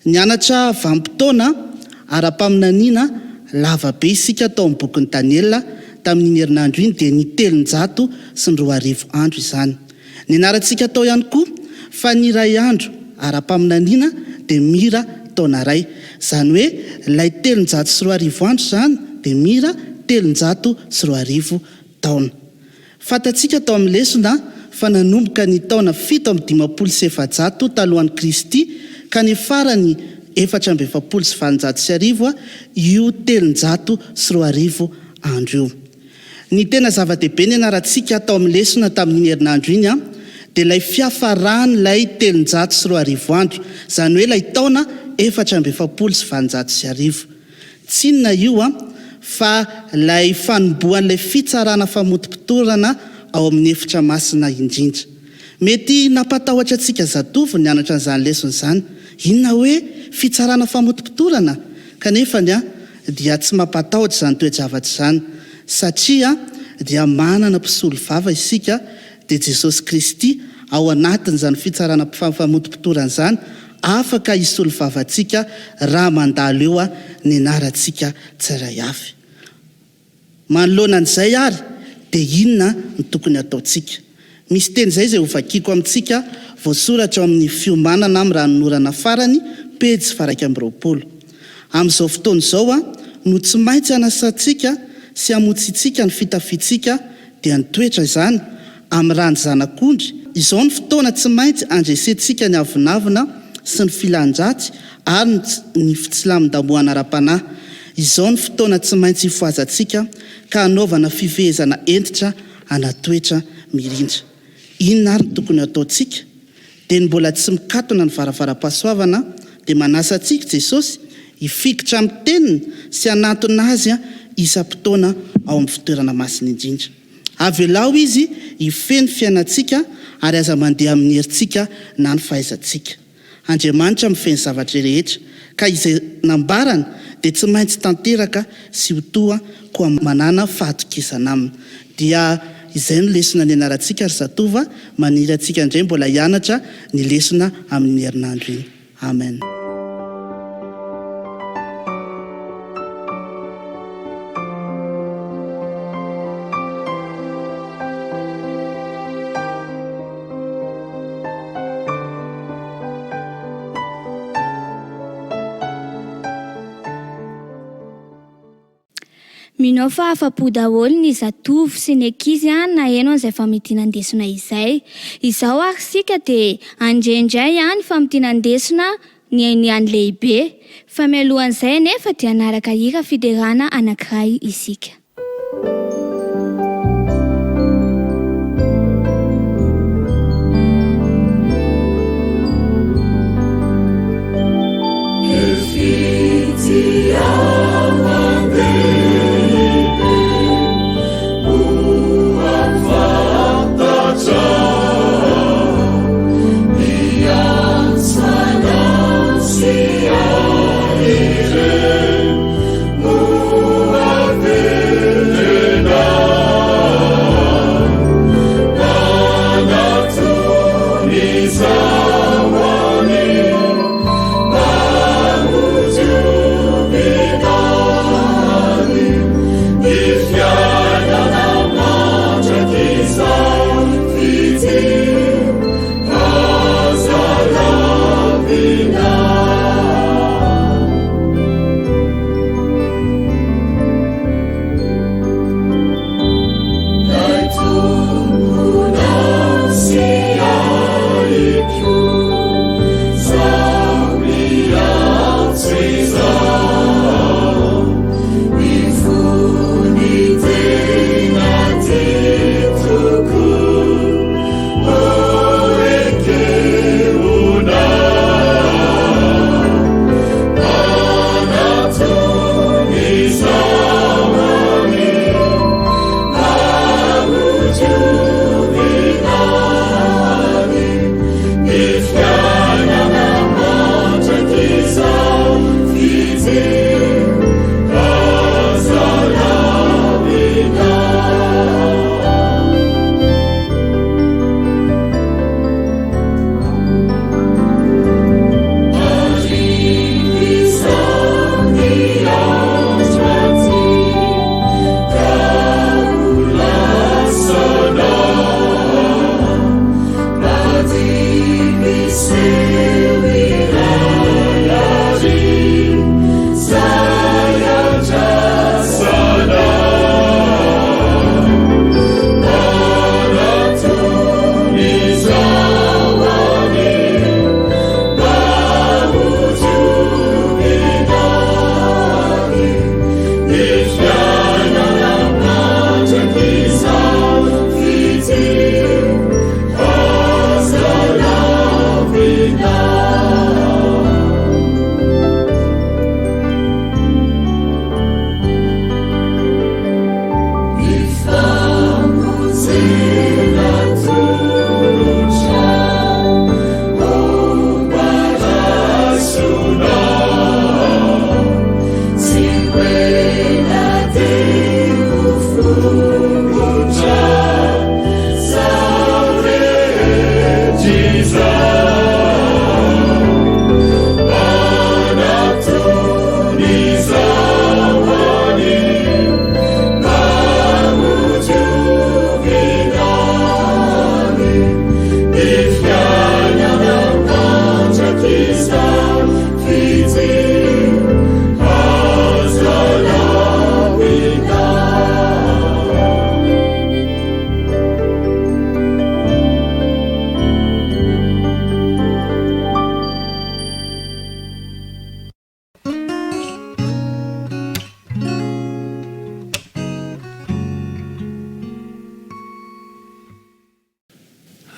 Speaker 10: Nianatra vanim-potoana ara-paminaniana lava be isika tao amin'ny bokin'i Daniela tamin'iny herinandro iny, dia ny 2003 andro izany. Nianarantsika tao ihany koa fa ny iray andro ara-paminaniana dia mira taona iray. Izany hoe ilay 2300 andro izany dia mira 2300 taona. Fantatsika tao amin'ny lesona fa nanomboka ny taona 457 talohan'i Kristy ka niafarany 1844 io 2300 andro io. Ny tena zava-dehibe nianarantsika tao amin'ny lesona tamin'iny herinandro iny dia ilay fiafaran'ilay 2300 andro, izany hoe ilay taona 1844. Tsy inona io fa ilay fanombohan'ilay fitsarana famotopotorana ao amin'ny efitra masina indrindra. Mety nampatahotra antsika zatovo ny nianatra an'izany lesona izany. Inona hoe fitsarana famotopotorana? Kanefa dia tsy mampatahotra izany toe-javatra izany, satria dia manana mpisolovava isika, dia Jesosy Kristy, ao anatin'izany fitsarana famotopotorana izany, afaka hisolovava antsika raha mandalo eo ny anarantsika tsiray avy. Manoloana an'izay àry, dia inona no tokony hataontsika? Misy teny izay izay hovakiko amintsika voasoratra ao amin'ny Fiomanana amin'ny ranonorana farany, pejy faha-21. Amin'izao fotoana izao no tsy maintsy hanasantsika sy hamotsiantsika ny fitafiantsika, dia ny toetra izany, amin'ny ran'ny Zanak'ondry, izao no fotoana tsy maintsy handresentsika ny avonavona sy ny filan-dratsy ary ny fitsilamin-damohana ara-panahy, izao no fotoana tsy maintsy hifohazantsika ka hanaovana fifehezana hentitra ana-toetra mirindra. Inona ary no tokony hataontsika? Dia ny mbola tsy mikatona ny varavaram-pahasoavana dia manasa antsika Jesosy hifikitra amin'ny Teniny sy hanantona Azy isam-potoana ao amin'ny fitoerana masina indrindra. Avelao Izy hifehy ny fiainantsika ary aza mandeha amin'ny herintsika na ny fahaizantsika. Andriamanitra mifehy ny zavatra rehetra, ka izay nambarany dia tsy maintsy tanteraka sy ho toa, koa manàna fahatokisana Aminy. Dia izay no lesona nianarantsika ry zatovo a! Maniry antsika indray mbola hianatra ny lesona amin'iny herinandro iny. Amen.
Speaker 1: Mino aho fa afa-po daholo ny zatovo sy ny ankizy naheno an'izay famintinan-desona izay. Izao ary isika dia handre indray ny famintinan-desona ny ny an'ny lehibe. Fa mialohan'izay anefa dia hanaraka hira fiderana anankiray isika.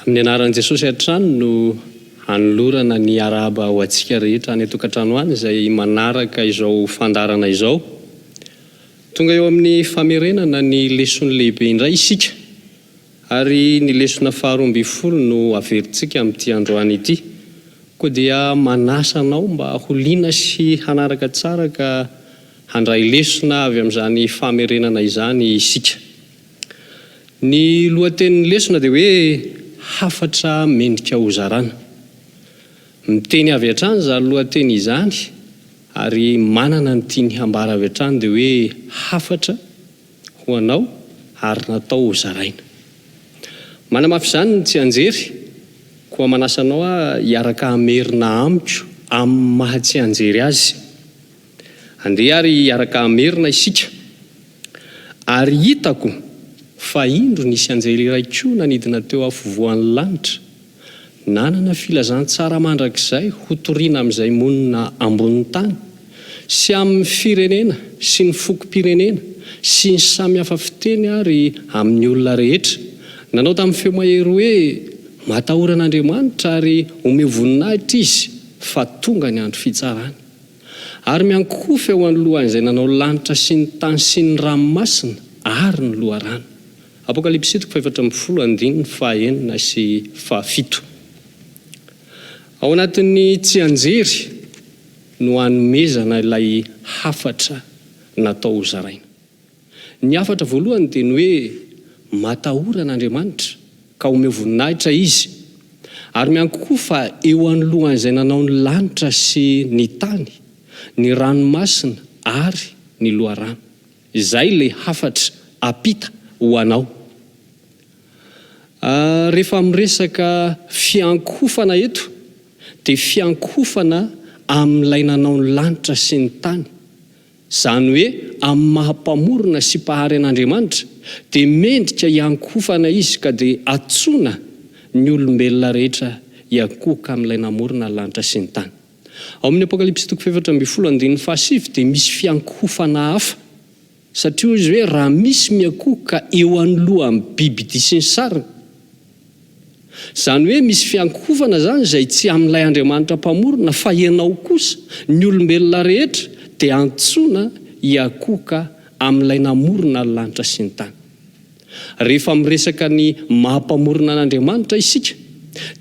Speaker 11: Amin'ny anaran'i Jesosy hatrany no hanolorana ny arahaba ho antsika rehetra any an-tokantrano any izay manaraka izao fandaharana izao. Tonga eo amin'ny famerenana ny lesona lehibe indray isika ary ny lesona faharoambinifolo no averintsika amin'ity androany ity. Koa dia manasa anao mba ho liana sy hanaraka tsara ka handray lesona avy amin'izany famerenana izany isika. Ny lohatenin'ny lesona dia hoe Hafatra mendrika hozarana. Miteny avy hatrany izany lohateny izany ary manana ny tiany hambara avy hatrany dia hoe hafatra ho anao ary natao hozaraina. Manamafy izany ny tsianjery, koa manasa anao aho hiaraka hamerina amiko amin'ny maha tsianjery azy. Andeha ary hiaraka hamerina isika. Ary hitako fa indro nisy anjely iray koa nanidina teo afovoan'ny lanitra, nanana filazantsara mandrakizay hotorina amin'izay monina ambonin'ny tany, sy amin'ny firenena sy ny fokom-pirenena sy ny samy hafa fiteny ary amin'ny olona rehetra, nanao tamin'ny feo mahery hoe, Matahora an'Andriamanitra ary omeo voninahitra Izy, fa tonga ny andro fitsarany. Ary miankohofa eo anoloan'izay nanao lanitra sy ny tany sy ny ranomasina ary ny loharano. Apokalypsy toko faha-14 andininy faha-6 sy faha-7. Ao anatin'ny tsianjery no anomezana ilay hafatra natao hozaraina. Ny hafatra voalohany dia ny hoe matahora an'Andriamanitra ka omeo voninahitra Izy, ary mianky koa fa eo anoloan'izay nanao ny lanitra sy ny tany, ny ranomasina ary ny loharano. Izay ilay hafatra apita ho anao. Rehefa miresaka fiankohofana eto dia fiankohofana amin'ilay nanao ny lanitra sy ny tany, Izany hoe amin'ny maha Mpamorona sy Mpahary an'Andriamanitra dia mendrika hiankohofana Izy ka dia antsoina ny olombelona rehetra hiankohoka amin'ilay namorona ny lanitra sy ny tany. Ao amin'ny Apokalypsy toko faha-14 andininy fahasivy dia misy fiankohofana hafa satria hoy izy hoe raha misy miankohoka eo anoloan'ny bibidia sy ny sariny Izany hoe misy fiankohofana izany izay tsy amin'ilay Andriamanitra Mpamorona fa ianao kosa, ny olombelona rehetra, dia antsoina hiankohoka amin'ilay namorona ny lanitra sy ny tany. Rehefa miresaka ny maha Mpamorona an'Andriamanitra isika,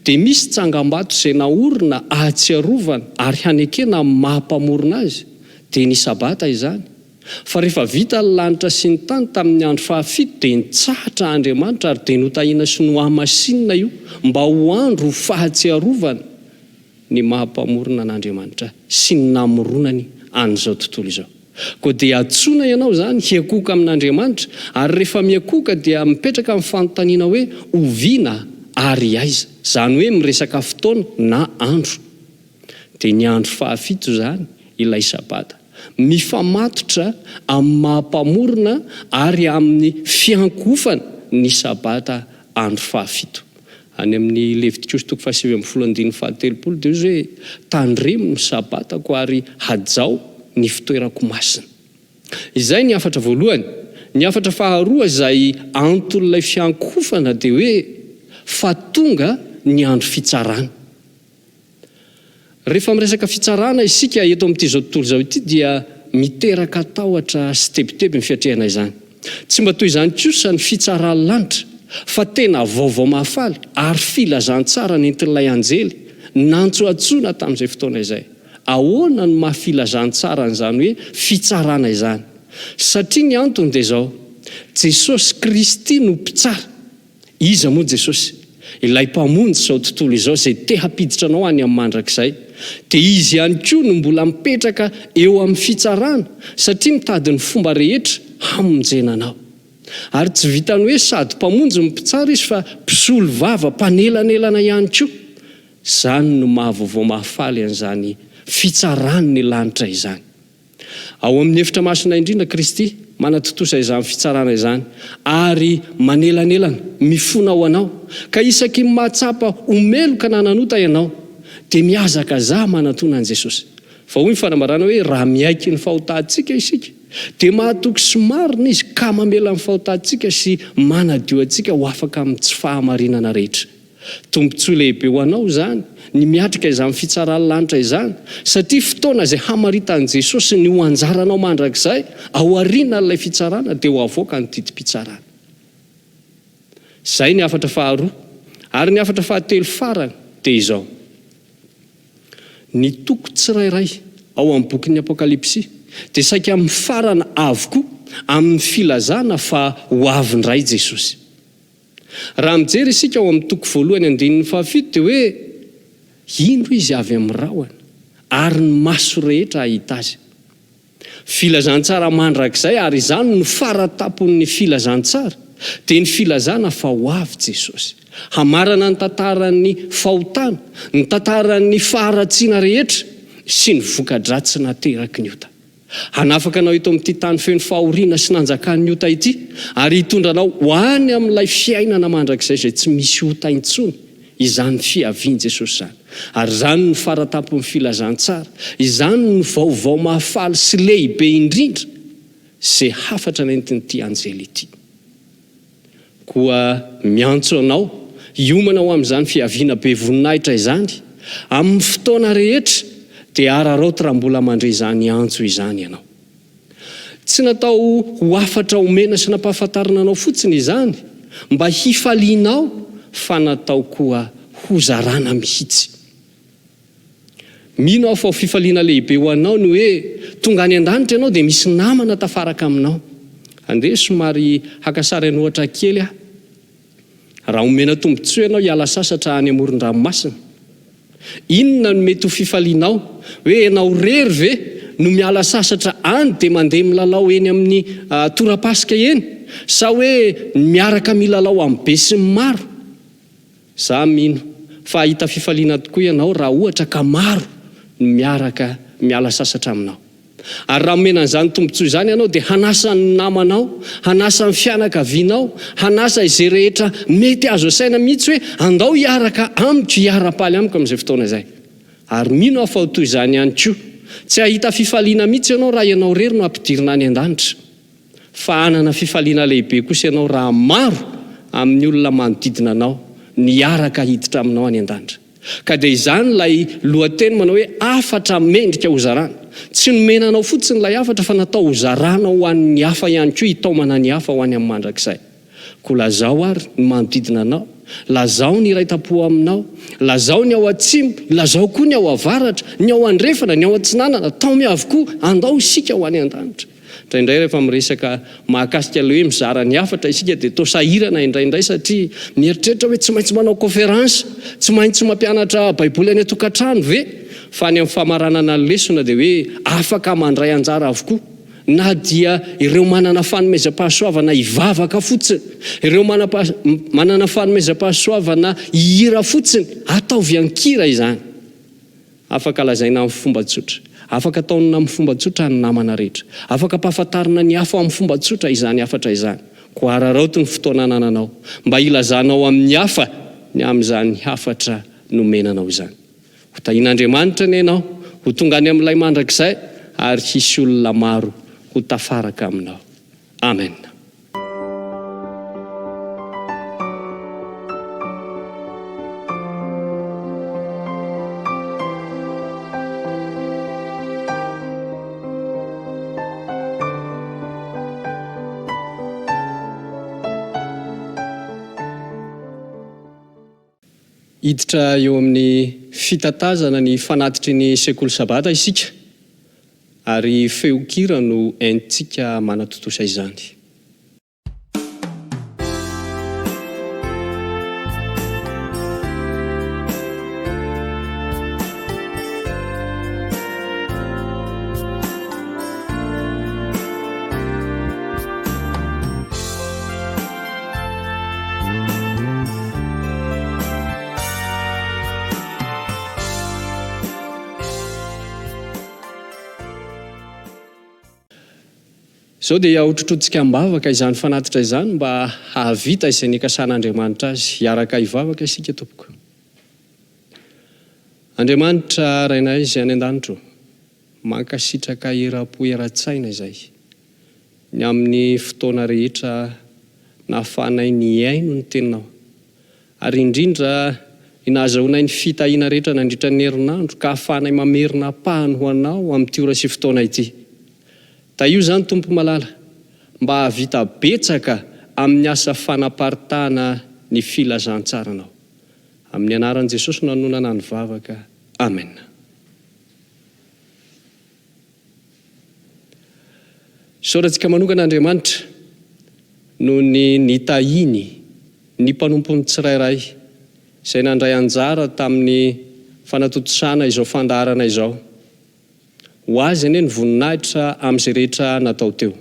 Speaker 11: dia misy tsangambato izay naorina ahatsiarovana ary hanekena amin'ny maha Mpamorona Azy, dia ny Sabata izany. Fa rehefa vita ny lanitra sy ny tany tamin'ny andro fahafito dia nitsahatra Andriamanitra ary dia notahiana sy nohamasinina io mba ho andro ho fahatsiarovana ny maha Mpamorona an'Andriamanitra sy ny namoronany an'izao tontolo izao. Koa dia antsoina ianao izany hiakohoka amin'Andriamanitra ary rehefa miakohoka dia mipetraka ny fanontaniana hoe oviana ary aiza? Izany hoe miresaka fotoana na andro. Dia ny andro fahafito izany ilay Sabata. Mifamatotra amin'ny maha Mpamorona ary amin'ny fiankohofana ny Sabata andro fahafito. Any amin'ny Levitikosy toko fahasivy ambinifolo andininy fahatelopolo dia hoy izy hoe, Tandremo ny Sabatako ary hajao ny fitoerako masina. Izay ny hafatra voalohany. Ny hafatra faharoa izay anton'ilay fiankohofana dia hoe, fa tonga ny andro fitsarana. Rehefa miresaka fitsarana isika eto amin'ity izao tontolo izao ity dia miteraka tahotra sy tebiteby ny fiatrehana izany. Tsy mba toy izany kosa ny fitsaran'ny lanitra fa tena vaovao mahafaly ary filazantsara nentin'ilay anjely nantsoantsoina tamin'izay fotoana izay. Ahoana no maha filazantsara an'izany hoe fitsarana izany? Satria ny antony dia izao, Jesosy Kristy no mpitsara. Iza moa Jesosy? Ilay Mpamonjy izao tontolo izao izay te hampiditra anao any amin'ny mandrakizay. Dia Izy ihany koa no mbola mipetraka eo amin'ny fitsarana satria mitady ny fomba rehetra hamonjena anao. Ary tsy vitan'ny hoe sady Mpamonjy no Mpitsara Izy fa Mpisolovava, Mpanelanelana ihany koa. Izany no maha vaovao mahafaly an'izany fitsaran'ny lanitra izany. Ao amin'ny efitra masina indrindra Kristy manatontosa izany fitsarana izany ary manelanelana, mifona ho anao, ka isaky ny mahatsapa ho meloka na nanota ianao, dia mihazakazaha manatona an'i Jesosy. Fa hoy ny fanambarana hoe raha miaiky ny fahotantsika isika, dia mahatoky sy marina Izy ka mamela ny fahotantsika sy manadio antsika ho afaka amin'ny tsy fahamarinana rehetra. Tombontsoa lehibe ho anao izany ny miatrika izany fitsaran'ny lanitra izany, satria fotoana izay hamaritan'i Jesosy ny ho anjaranao mandrakizay, aorianan'ilay fitsarana dia ho avoaka ny didim-pitsarana. Izay ny hafatra faharoa. Ary ny hafatra fahatelo farany dia izao, Ny toko tsirairay ao amin'ny bokin'ny Apokalypsy dia saika mifarana avokoa amin'ny filazana fa ho avy indray Jesosy. Raha mijery isika ao amin'ny toko voalohany andininy fahafito dia hoe, Indro Izy avy amin'ny rahona, ary ny maso rehetra hahita Azy. Filazantsara mandrakizay, ary izany no fara-tampon'ny filazantsara, dia ny filazana fa ho avy Jesosy. Hamarana ny tantaran'ny fahotana, ny tantaran'ny faharatsiana rehetra sy ny voka-dratsy nateraky ny ota. Hanafaka anao eto amin'ity tany feno fahoriana sy nanjakan'ny ota ity, ary hitondra anao ho any amin'ilay fiainana mandrakizay izay tsy misy ota intsony, izany fiavian'i Jesosy izany. Ary izany no fara-tampon'ny filazantsara, izany no vaovao mahafaly sy lehibe indrindra izay hafatra nentin'ity anjely ity. Koa miantso anao hiomana ho amin'izany fiaviana be voninahitra izany, amin'ny fotoana rehetra, dia araraoty raha mbola mandre izany antso izany ianao. Tsy natao ho hafatra omena sy nampahafantarina anao fotsiny izany mba hifalianao fa natao koa hozarana mihitsy. Mino aho fa ho fifaliana lehibe ho anao ny hoe tonga any an-danitra ianao dia misy namana tafaraka aminao. Andeha somary haka sary an'ohatra kely aho. Raha omena tombontsoa ianao hiala sasatra any amoron-dranomasina, inona no mety ho fifalianao? Hoe ianao irery ve no miala sasatra any dia mandeha milalao eny amin'ny torapasika eny? Sa hoe ny miaraka milalao amin'ny besinimaro? Za mino fa hahita fifaliana tokoa ianao raha ohatra ka maro no miaraka miala sasatra aminao. Ary raha omena an'izany tombontsoa izany ianao dia hanasa ny namanao, hanasa ny fianakavianao, hanasa izay rehetra mety azo asaina mihitsy hoe andao hiaraka amiko, hiara-paly amiko amin'izay fotoana izay. Ary mino aho fa ho toy izany ihany koa. Tsy hahita fifaliana mihitsy ianao raha ianao irery no ampidirina any an-danitra. Fa hanana fifaliana lehibe kosa ianao raha maro amin'ny olona manodidina anao ny hiaraka hiditra aminao any an-danitra. Ka dia izany ilay lohateny manao hoe hafatra mendrika hozarana. Tsy nomena anao fotsiny ilay hafatra fa natao hozarana ho an'ny hafa ihany koa hitaomana ny hafa ho any amin'ny mandrakizay. Koa lazao ary ny manodidina anao, lazao ny iray tampo aminao, lazao ny ao atsimo, lazao koa ny ao avaratra, ny ao andrefana, ny ao atsinanana, taomy avokoa, andao isika ho any an-danitra. Indraindray rehefa miresaka mahakasika ilay hoe mizara ny hafatra isika dia toa sahirana indraindray satria mieritreritra hoe tsy maintsy manao conférence, tsy maintsy mampianatra baiboly any an-tokantrano ve? Fa any amin'ny famaranana ny lesona dia hoe afaka mandray anjara avokoa na dia ireo manana fanomezam-pahasoavana hivavaka fotsiny, ireo manana fanomezam-pahasoavana hihira fotsiny, ataovy an-kira izany. Afaka lazaina amin'ny fomba tsotra. Afaka taonina amin'ny fomba tsotra ny namana rehetra. Afaka ampahafantarina ny hafa amin'ny fomba tsotra izany hafatra izany. Koa araraoty ny fotoana anananao mba hilazanao amin'ny hafa ny amin'izany hafatra nomena anao izany. Ho tahian'Andriamanitra anie ianao, ho tonga any amin'ilay mandrakizay ary hisy olona maro ho tafaraka aminao. Amena. Hiditra eo amin'ny fitatazana ny fanatitry ny Sekoly Sabata isika, ary feon-kira no entintsika manatontosa izany. Izao dia hotrotrointsika am-bavaka izany fanatitra izany mba hahavita izay nikasan'Andriamanitra azy. Hiaraka hivavaka isika tompoko. Andriamanitra Rainay izay any an-danitra ô, mankasitraka eram-po eran-tsaina izay. Ny amin'ny fotoana rehetra nahafahanay nihaino ny Teninao. Ary indrindra ny nahazahoanay ny fitahiana rehetra nandritra ny herinandro ka ahafahanay mamerina ampahany ho Anao amin'ity ora sy fotoana ity. Tahio izany Tompo malala mba hahavita betsaka amin'ny asa fanaparitahana ny filazantsaranao. Amin'ny anaran'i Jesosy no anonana ny vavaka. Amena. Isaorantsika manokana Andriamanitra noho ny nitahiany ny mpanompony tsirairay izay nandray anjara tamin'ny fanatontosana izao fandaharana izao. Ho Azy anie ny voninahitra amin'izay rehetra natao teo.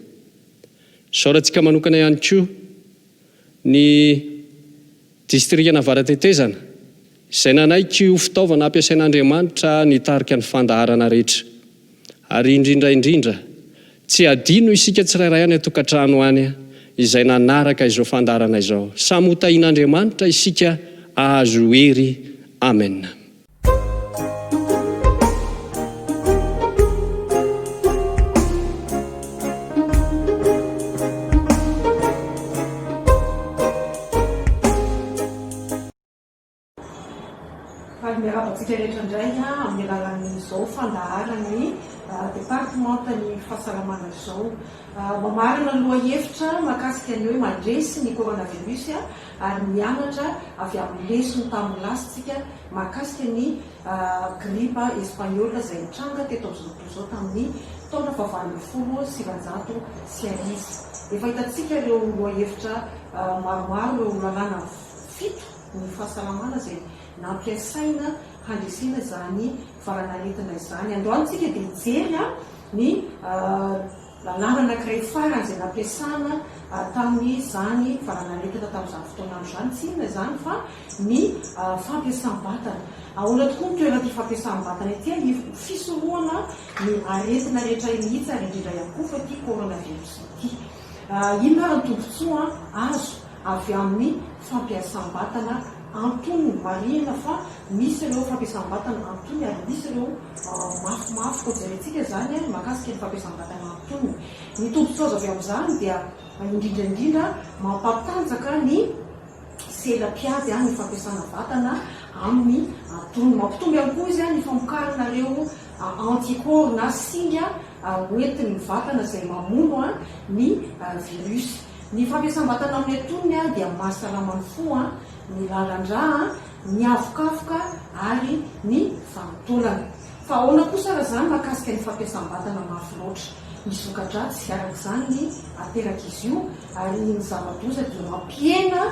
Speaker 11: Isaorantsika manokana ihany koa ny Distrikan'Avaratetezana, izay nanaiky ho fitaovana ampiasain'Andriamanitra nitarika ny fandaharana rehetra. Ary indrindra indrindra, tsy hadino isika tsirairay any an-tokantrano any izay nanaraka izao fandaharana izao. Samy ho tahian'Andriamanitra isika hahazo hery. Amen.
Speaker 12: Faly miarahaba antsika rehetra indray amin'ny alalan'izao fandaharan'ny departemantan'ny fahasalamana izao. Mamarana ny lohahevitra mahakasika ny hoe mandresy ny coronavirus ary mianatra avy amin'ny lesona tamin'ny lasa isika mahakasika ny gripa espaniola izay nitranga teto amin'izao tontolo izao tamin'ny taona fahavalo ambin'ny folo sy sivanjato sy arivo. Efa hitantsika ireo lohahevitra maromaro, ireo lalàna fito ny fahasalamana izay nampiasaina handresena izany valanaretina izany. Androany isika dia hijery ny Lalàna anankiray farany izay nampiasana tamin'izany valanaretina tamin'izany fotoan'andro izany, tsy inona izany fa ny fampiasam-batana. Ahoana tokoa ny toeran'ity fampiasam-batana ity? Ho fisorohana ny aretina rehetra mihitsy ary indrindra ihany koa fa ity coronavirus ity. Inona ary ny tombontsoa azo avy amin'ny fampiasam-batana antonony? Marihina fa misy ireo fampiasam-batana antonony ary misy ireo mafimafy. Koa jerentsika izany mahakasika ny fampiasam-batana antonony. Ny tombontsoa azo avy amin'izany dia indrindra indrindra mampatanjaka ny sela mpiady ny fampiasana vatana amin'ny antonony. Mampitombo ihany koa izy ny famokarana ireo anticorps na singa hoentin'ny vatana izay mamono ny virus. Ny fampiasam-batana amin'ny antonony dia mahasalama ny fo, ny lalan-drà, ny avokavoka ary ny vanin-taolana. Fa ahoana kosa raha izany mahakasika ny fampiasam-batana mafy loatra? Misy voka-dratsy araka izany ny aterak'izy io ary ny zava-doza dia mampihena,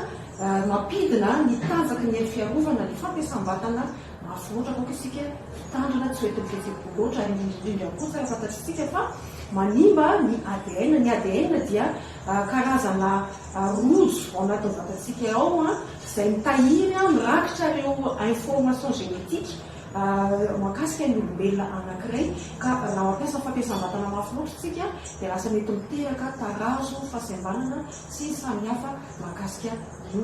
Speaker 12: mampidina ny tanjaky ny hery fiarovana ny fampiasam-batana mafy loatra. Aoka isika hitandrina tsy ho entin'ny fihetseham-po loatra ary indrindra indrindra koa tsara fantatr'isika fa manimba ny ADN. Ny ADN dia karazana rojo ao anatin'ny vatantsika ao izay mitahiry, mirakitra ireo information génétique mahakasika ny olombelona anankiray ka raha mampiasa fampiasam-batana mafy loatra isika dia lasa mety miteraka tarazo, fahasembanana sy ny samihafa mahakasika io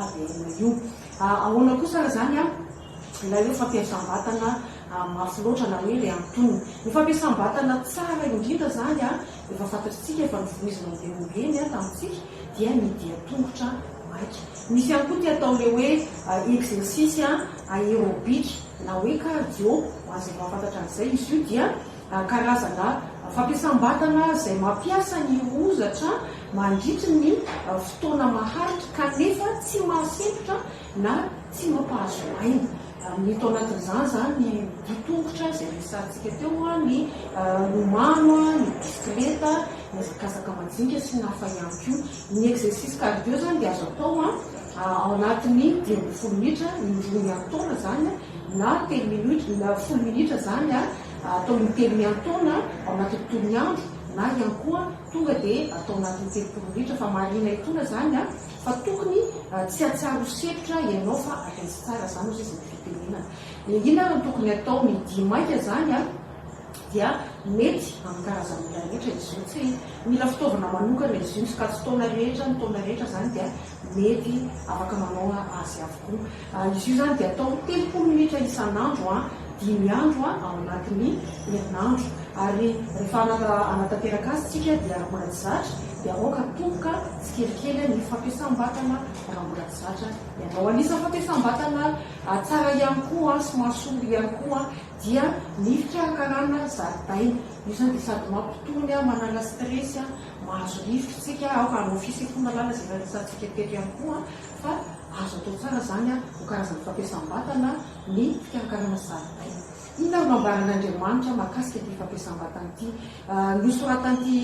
Speaker 12: ADN io. Ahoana kosa ary izany ilay hoe fampiasam-batana mafy loatra na hoe ilay antonony? Ny fampiasam-batana tsara indrindra izany efa fantatr'isika efa novoizina ombieny ombieny tamintsika dia ny dian-tongotra maika. Misy ihany koa ity atao ilay hoe exercice aérobique na hoe cardio, ho an'izay mahafantatra an'izay, izy io dia karazana fampiasam-batana izay mampiasa ny hozatra mandritry ny fotoana maharitra kanefa tsy mahasempotra na tsy mampahazo aina. Ny tao anatin'izany izany ny dia tongotra izay resahantsika teo, ny lomano, ny bisikileta, ny hazakazaka majinika sy ny hafa ihany koa. Ny exercice cardio izany dia azo atao ao anatin'ny 15 minitra, indroa miantaona izany na telo minitra na folo minitra izany atao intelo miantaona ao anatin'ny tontolo ny andro na ihany koa tonga dia atao anatin'ny 30 minitra fa marihina etoana izany fa tokony tsy hahatsiaro ho sepotra ianao fa raiso tsara izany hozy izy ny fitenenana. Inona ary no tokony atao? Ny dihy maika izany dia mety amin'ny karazan'olona rehetra izy io, tsy mila fitaovana manokana izy io, ny sokajin-taona rehetra, ny taona rehetra izany dia mety afaka manao azy avokoa. Izy io izany dia atao 30 minitra isan'andro, dimy andro ao anatin'ny herinandro. Ary rehefa hanatanteraka azy tsika dia raha mbola tsy zatra dia aoka atomboka tsikelikely ny fampiasam-batana raha mbola tsy zatra ianao. Anisan'ny fampiasam-batana tsara ihany koa sy mahasoa ihany koa dia ny fikarakarana zaridaina. Io izany dia sady mampitony, manala stress, mahazo rivotra isika, aoka hanao fisefoana lalina izay efa resahantsika teto ihany koa fa azo atao tsara izany ho karazana fampiasam-batana ny fikarakarana zaridaina. Inona no nambaran'Andriamanitra mahakasika ity fampiasam-batana ity? Nosoratan'ity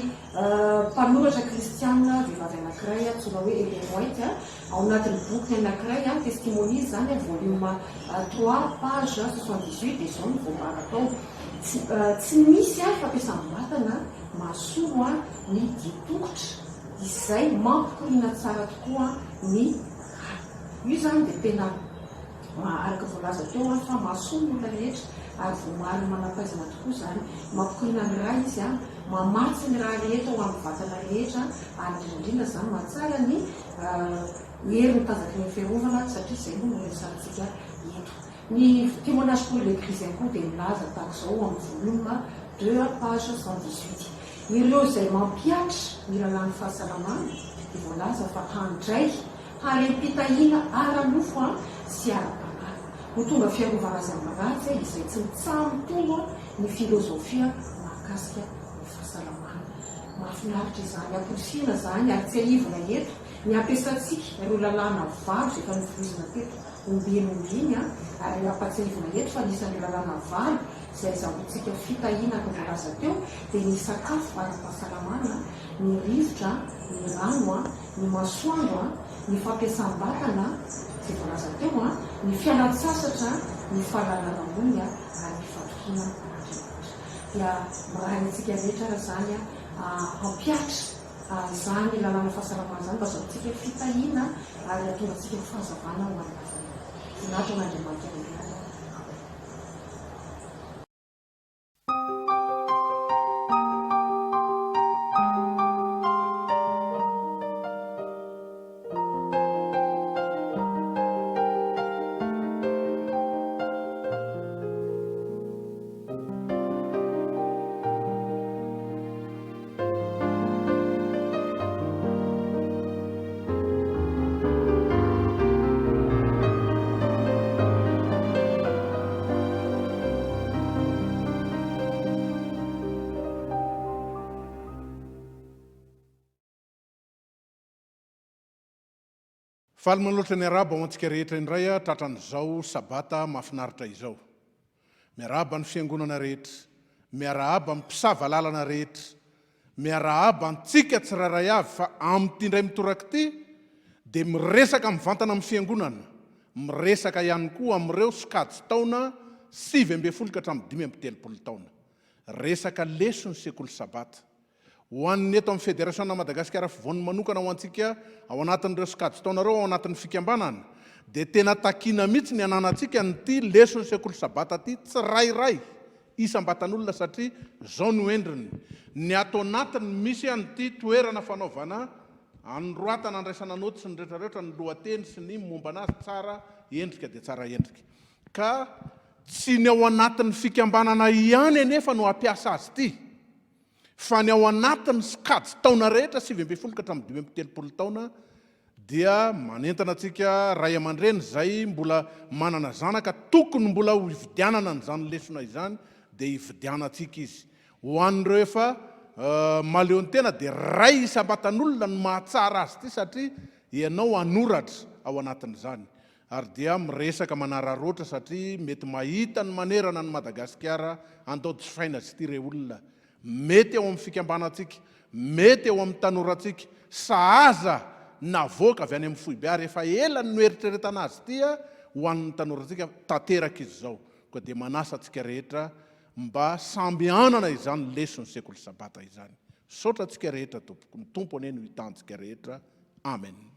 Speaker 12: mpanoratra kristiana vehivavy anankiray antsoina hoe Ellen White ao anatin'ny bokiny anankiray, Testimonies izany, volume trois, page 78, dia izao no voambara tao, Tsy tsy misy fampiasam-batana mahasolo ny dian-tongotra izay mampikoriana tsara tokoa ny rà. Io izany dia tena Araka voalaza teo fa mahasoa ny olona rehetra ary voamarin'ny manam-pahaizana tokoa izany. Mampikoriana ny rà izy, mamatsy ny rà rehetra ho amin'ny vatana rehetra ary indrindra indrindra izany mahatsara ny herin'ny tanjaky ny fiarovana satria izay moa no resahantsika eto. Ny Témoignage pour l'Eglise ihany koa dia milaza tahaka izao ao amin'ny volume deux page 118. Ireo izay mampihatra ny lalàn'ny fahasalamana dia voalaza fa handray Harem-pitahiana ara-nofo sy ara-panahy. Ho tonga fiarovana azy amin'ny ratsy izay tsy mitsaha-mitombo ny filozofia mahakasika ny fahasalamana. Mahafinaritra izany amporisihina izany ary tsiahivina eto ny hampiasantsika ireo lalàna valo izay efa novoizina teto ombieny ombieny ary ampatsiahivina eto fa anisan'ireo lalàna valo izay azahoantsika fitahiana araka ny voalaza teo dia ny sakafo ara-pahasalamana, ny rivotra, ny rano, ny masoandro, ny fampiasam-batana, izay voalaza teo, ny fialan-tsasatra, ny fahalalana ambony ary ny fatokiana an'Andriamanitra. Dia mirary antsika rehetra ary izany hampihatra izany lalàna fahasalamana izany mba hazahoantsika fitahiana ary hahatonga antsika ho fahazavana ho an'ny hafa ihany. Voninahitra ho an'Andriamanitra irery ihany. Amen.
Speaker 13: Faly manolotra ny arahaba ho antsika rehetra indray aho tratran'izao sabata mahafinaritra izao. Miarahaba ny fiangonana rehetra, miarahaba ny mpisava lalana rehetra, miarahaba antsika tsirairay avy fa amin'ity indray mitoraka ity dia miresaka mivantana amin'ny fiangonana, miresaka ihany koa amin'ireo sokajin-taona 19 ka hatramin'ny 35 taona. Resaka leson'ny sekoly sabata. Ho an'ny eto amin'ny Federasiona Madagasikara Afovoany manokana ho antsika ao anatin'ireo sokajin-taona ireo ao anatin'ny fikambanana dia tena takiana mihitsy ny hananantsika an'ity leson'ny sekoly sabata ity tsirairay isam-batan'olona satria izao no endriny, ny ato anatiny misy an'ity toerana fanaovana anoroatana andraisana naoty sy ny retraretra ny lohateny sy ny momba anazy tsara endrika dia tsara endrika ka tsy ny ao anatin'ny fikambanana ihany anefa no hampiasa azy ity Fa ny ao anatin'ny sokajy taona rehetra, 19 ka hatramin'ny 35 taona, dia manentana antsika ray aman-dreny izay mbola manana zanaka tokony mbola ho hividianana an'izany lesona izany dia hividianantsika izy. Ho an'ireo efa mahaleon-tena dia ray isam-batan'olona no mahatsara azy ity satria ianao hanoratra ao anatin'izany. Ary dia miresaka manararaotra satria mety mahita ny manerana an'i Madagasikara andao jifaina azy ity re olona. Mety ao amin'ny fikambanantsika, mety eo amin'ny tanorantsika, sahaza navoaka avy any amin'ny foibe ary efa ela no noeritreretana azy ity ho an'ny tanorantsika, tanteraka izy izao. Koa dia manasa antsika rehetra mba samby hanana izany leson'ny sekoly sabata izany. Misaotra antsika rehetra tompoko. Ny Tompo anie no hitantsika rehetra. Amen.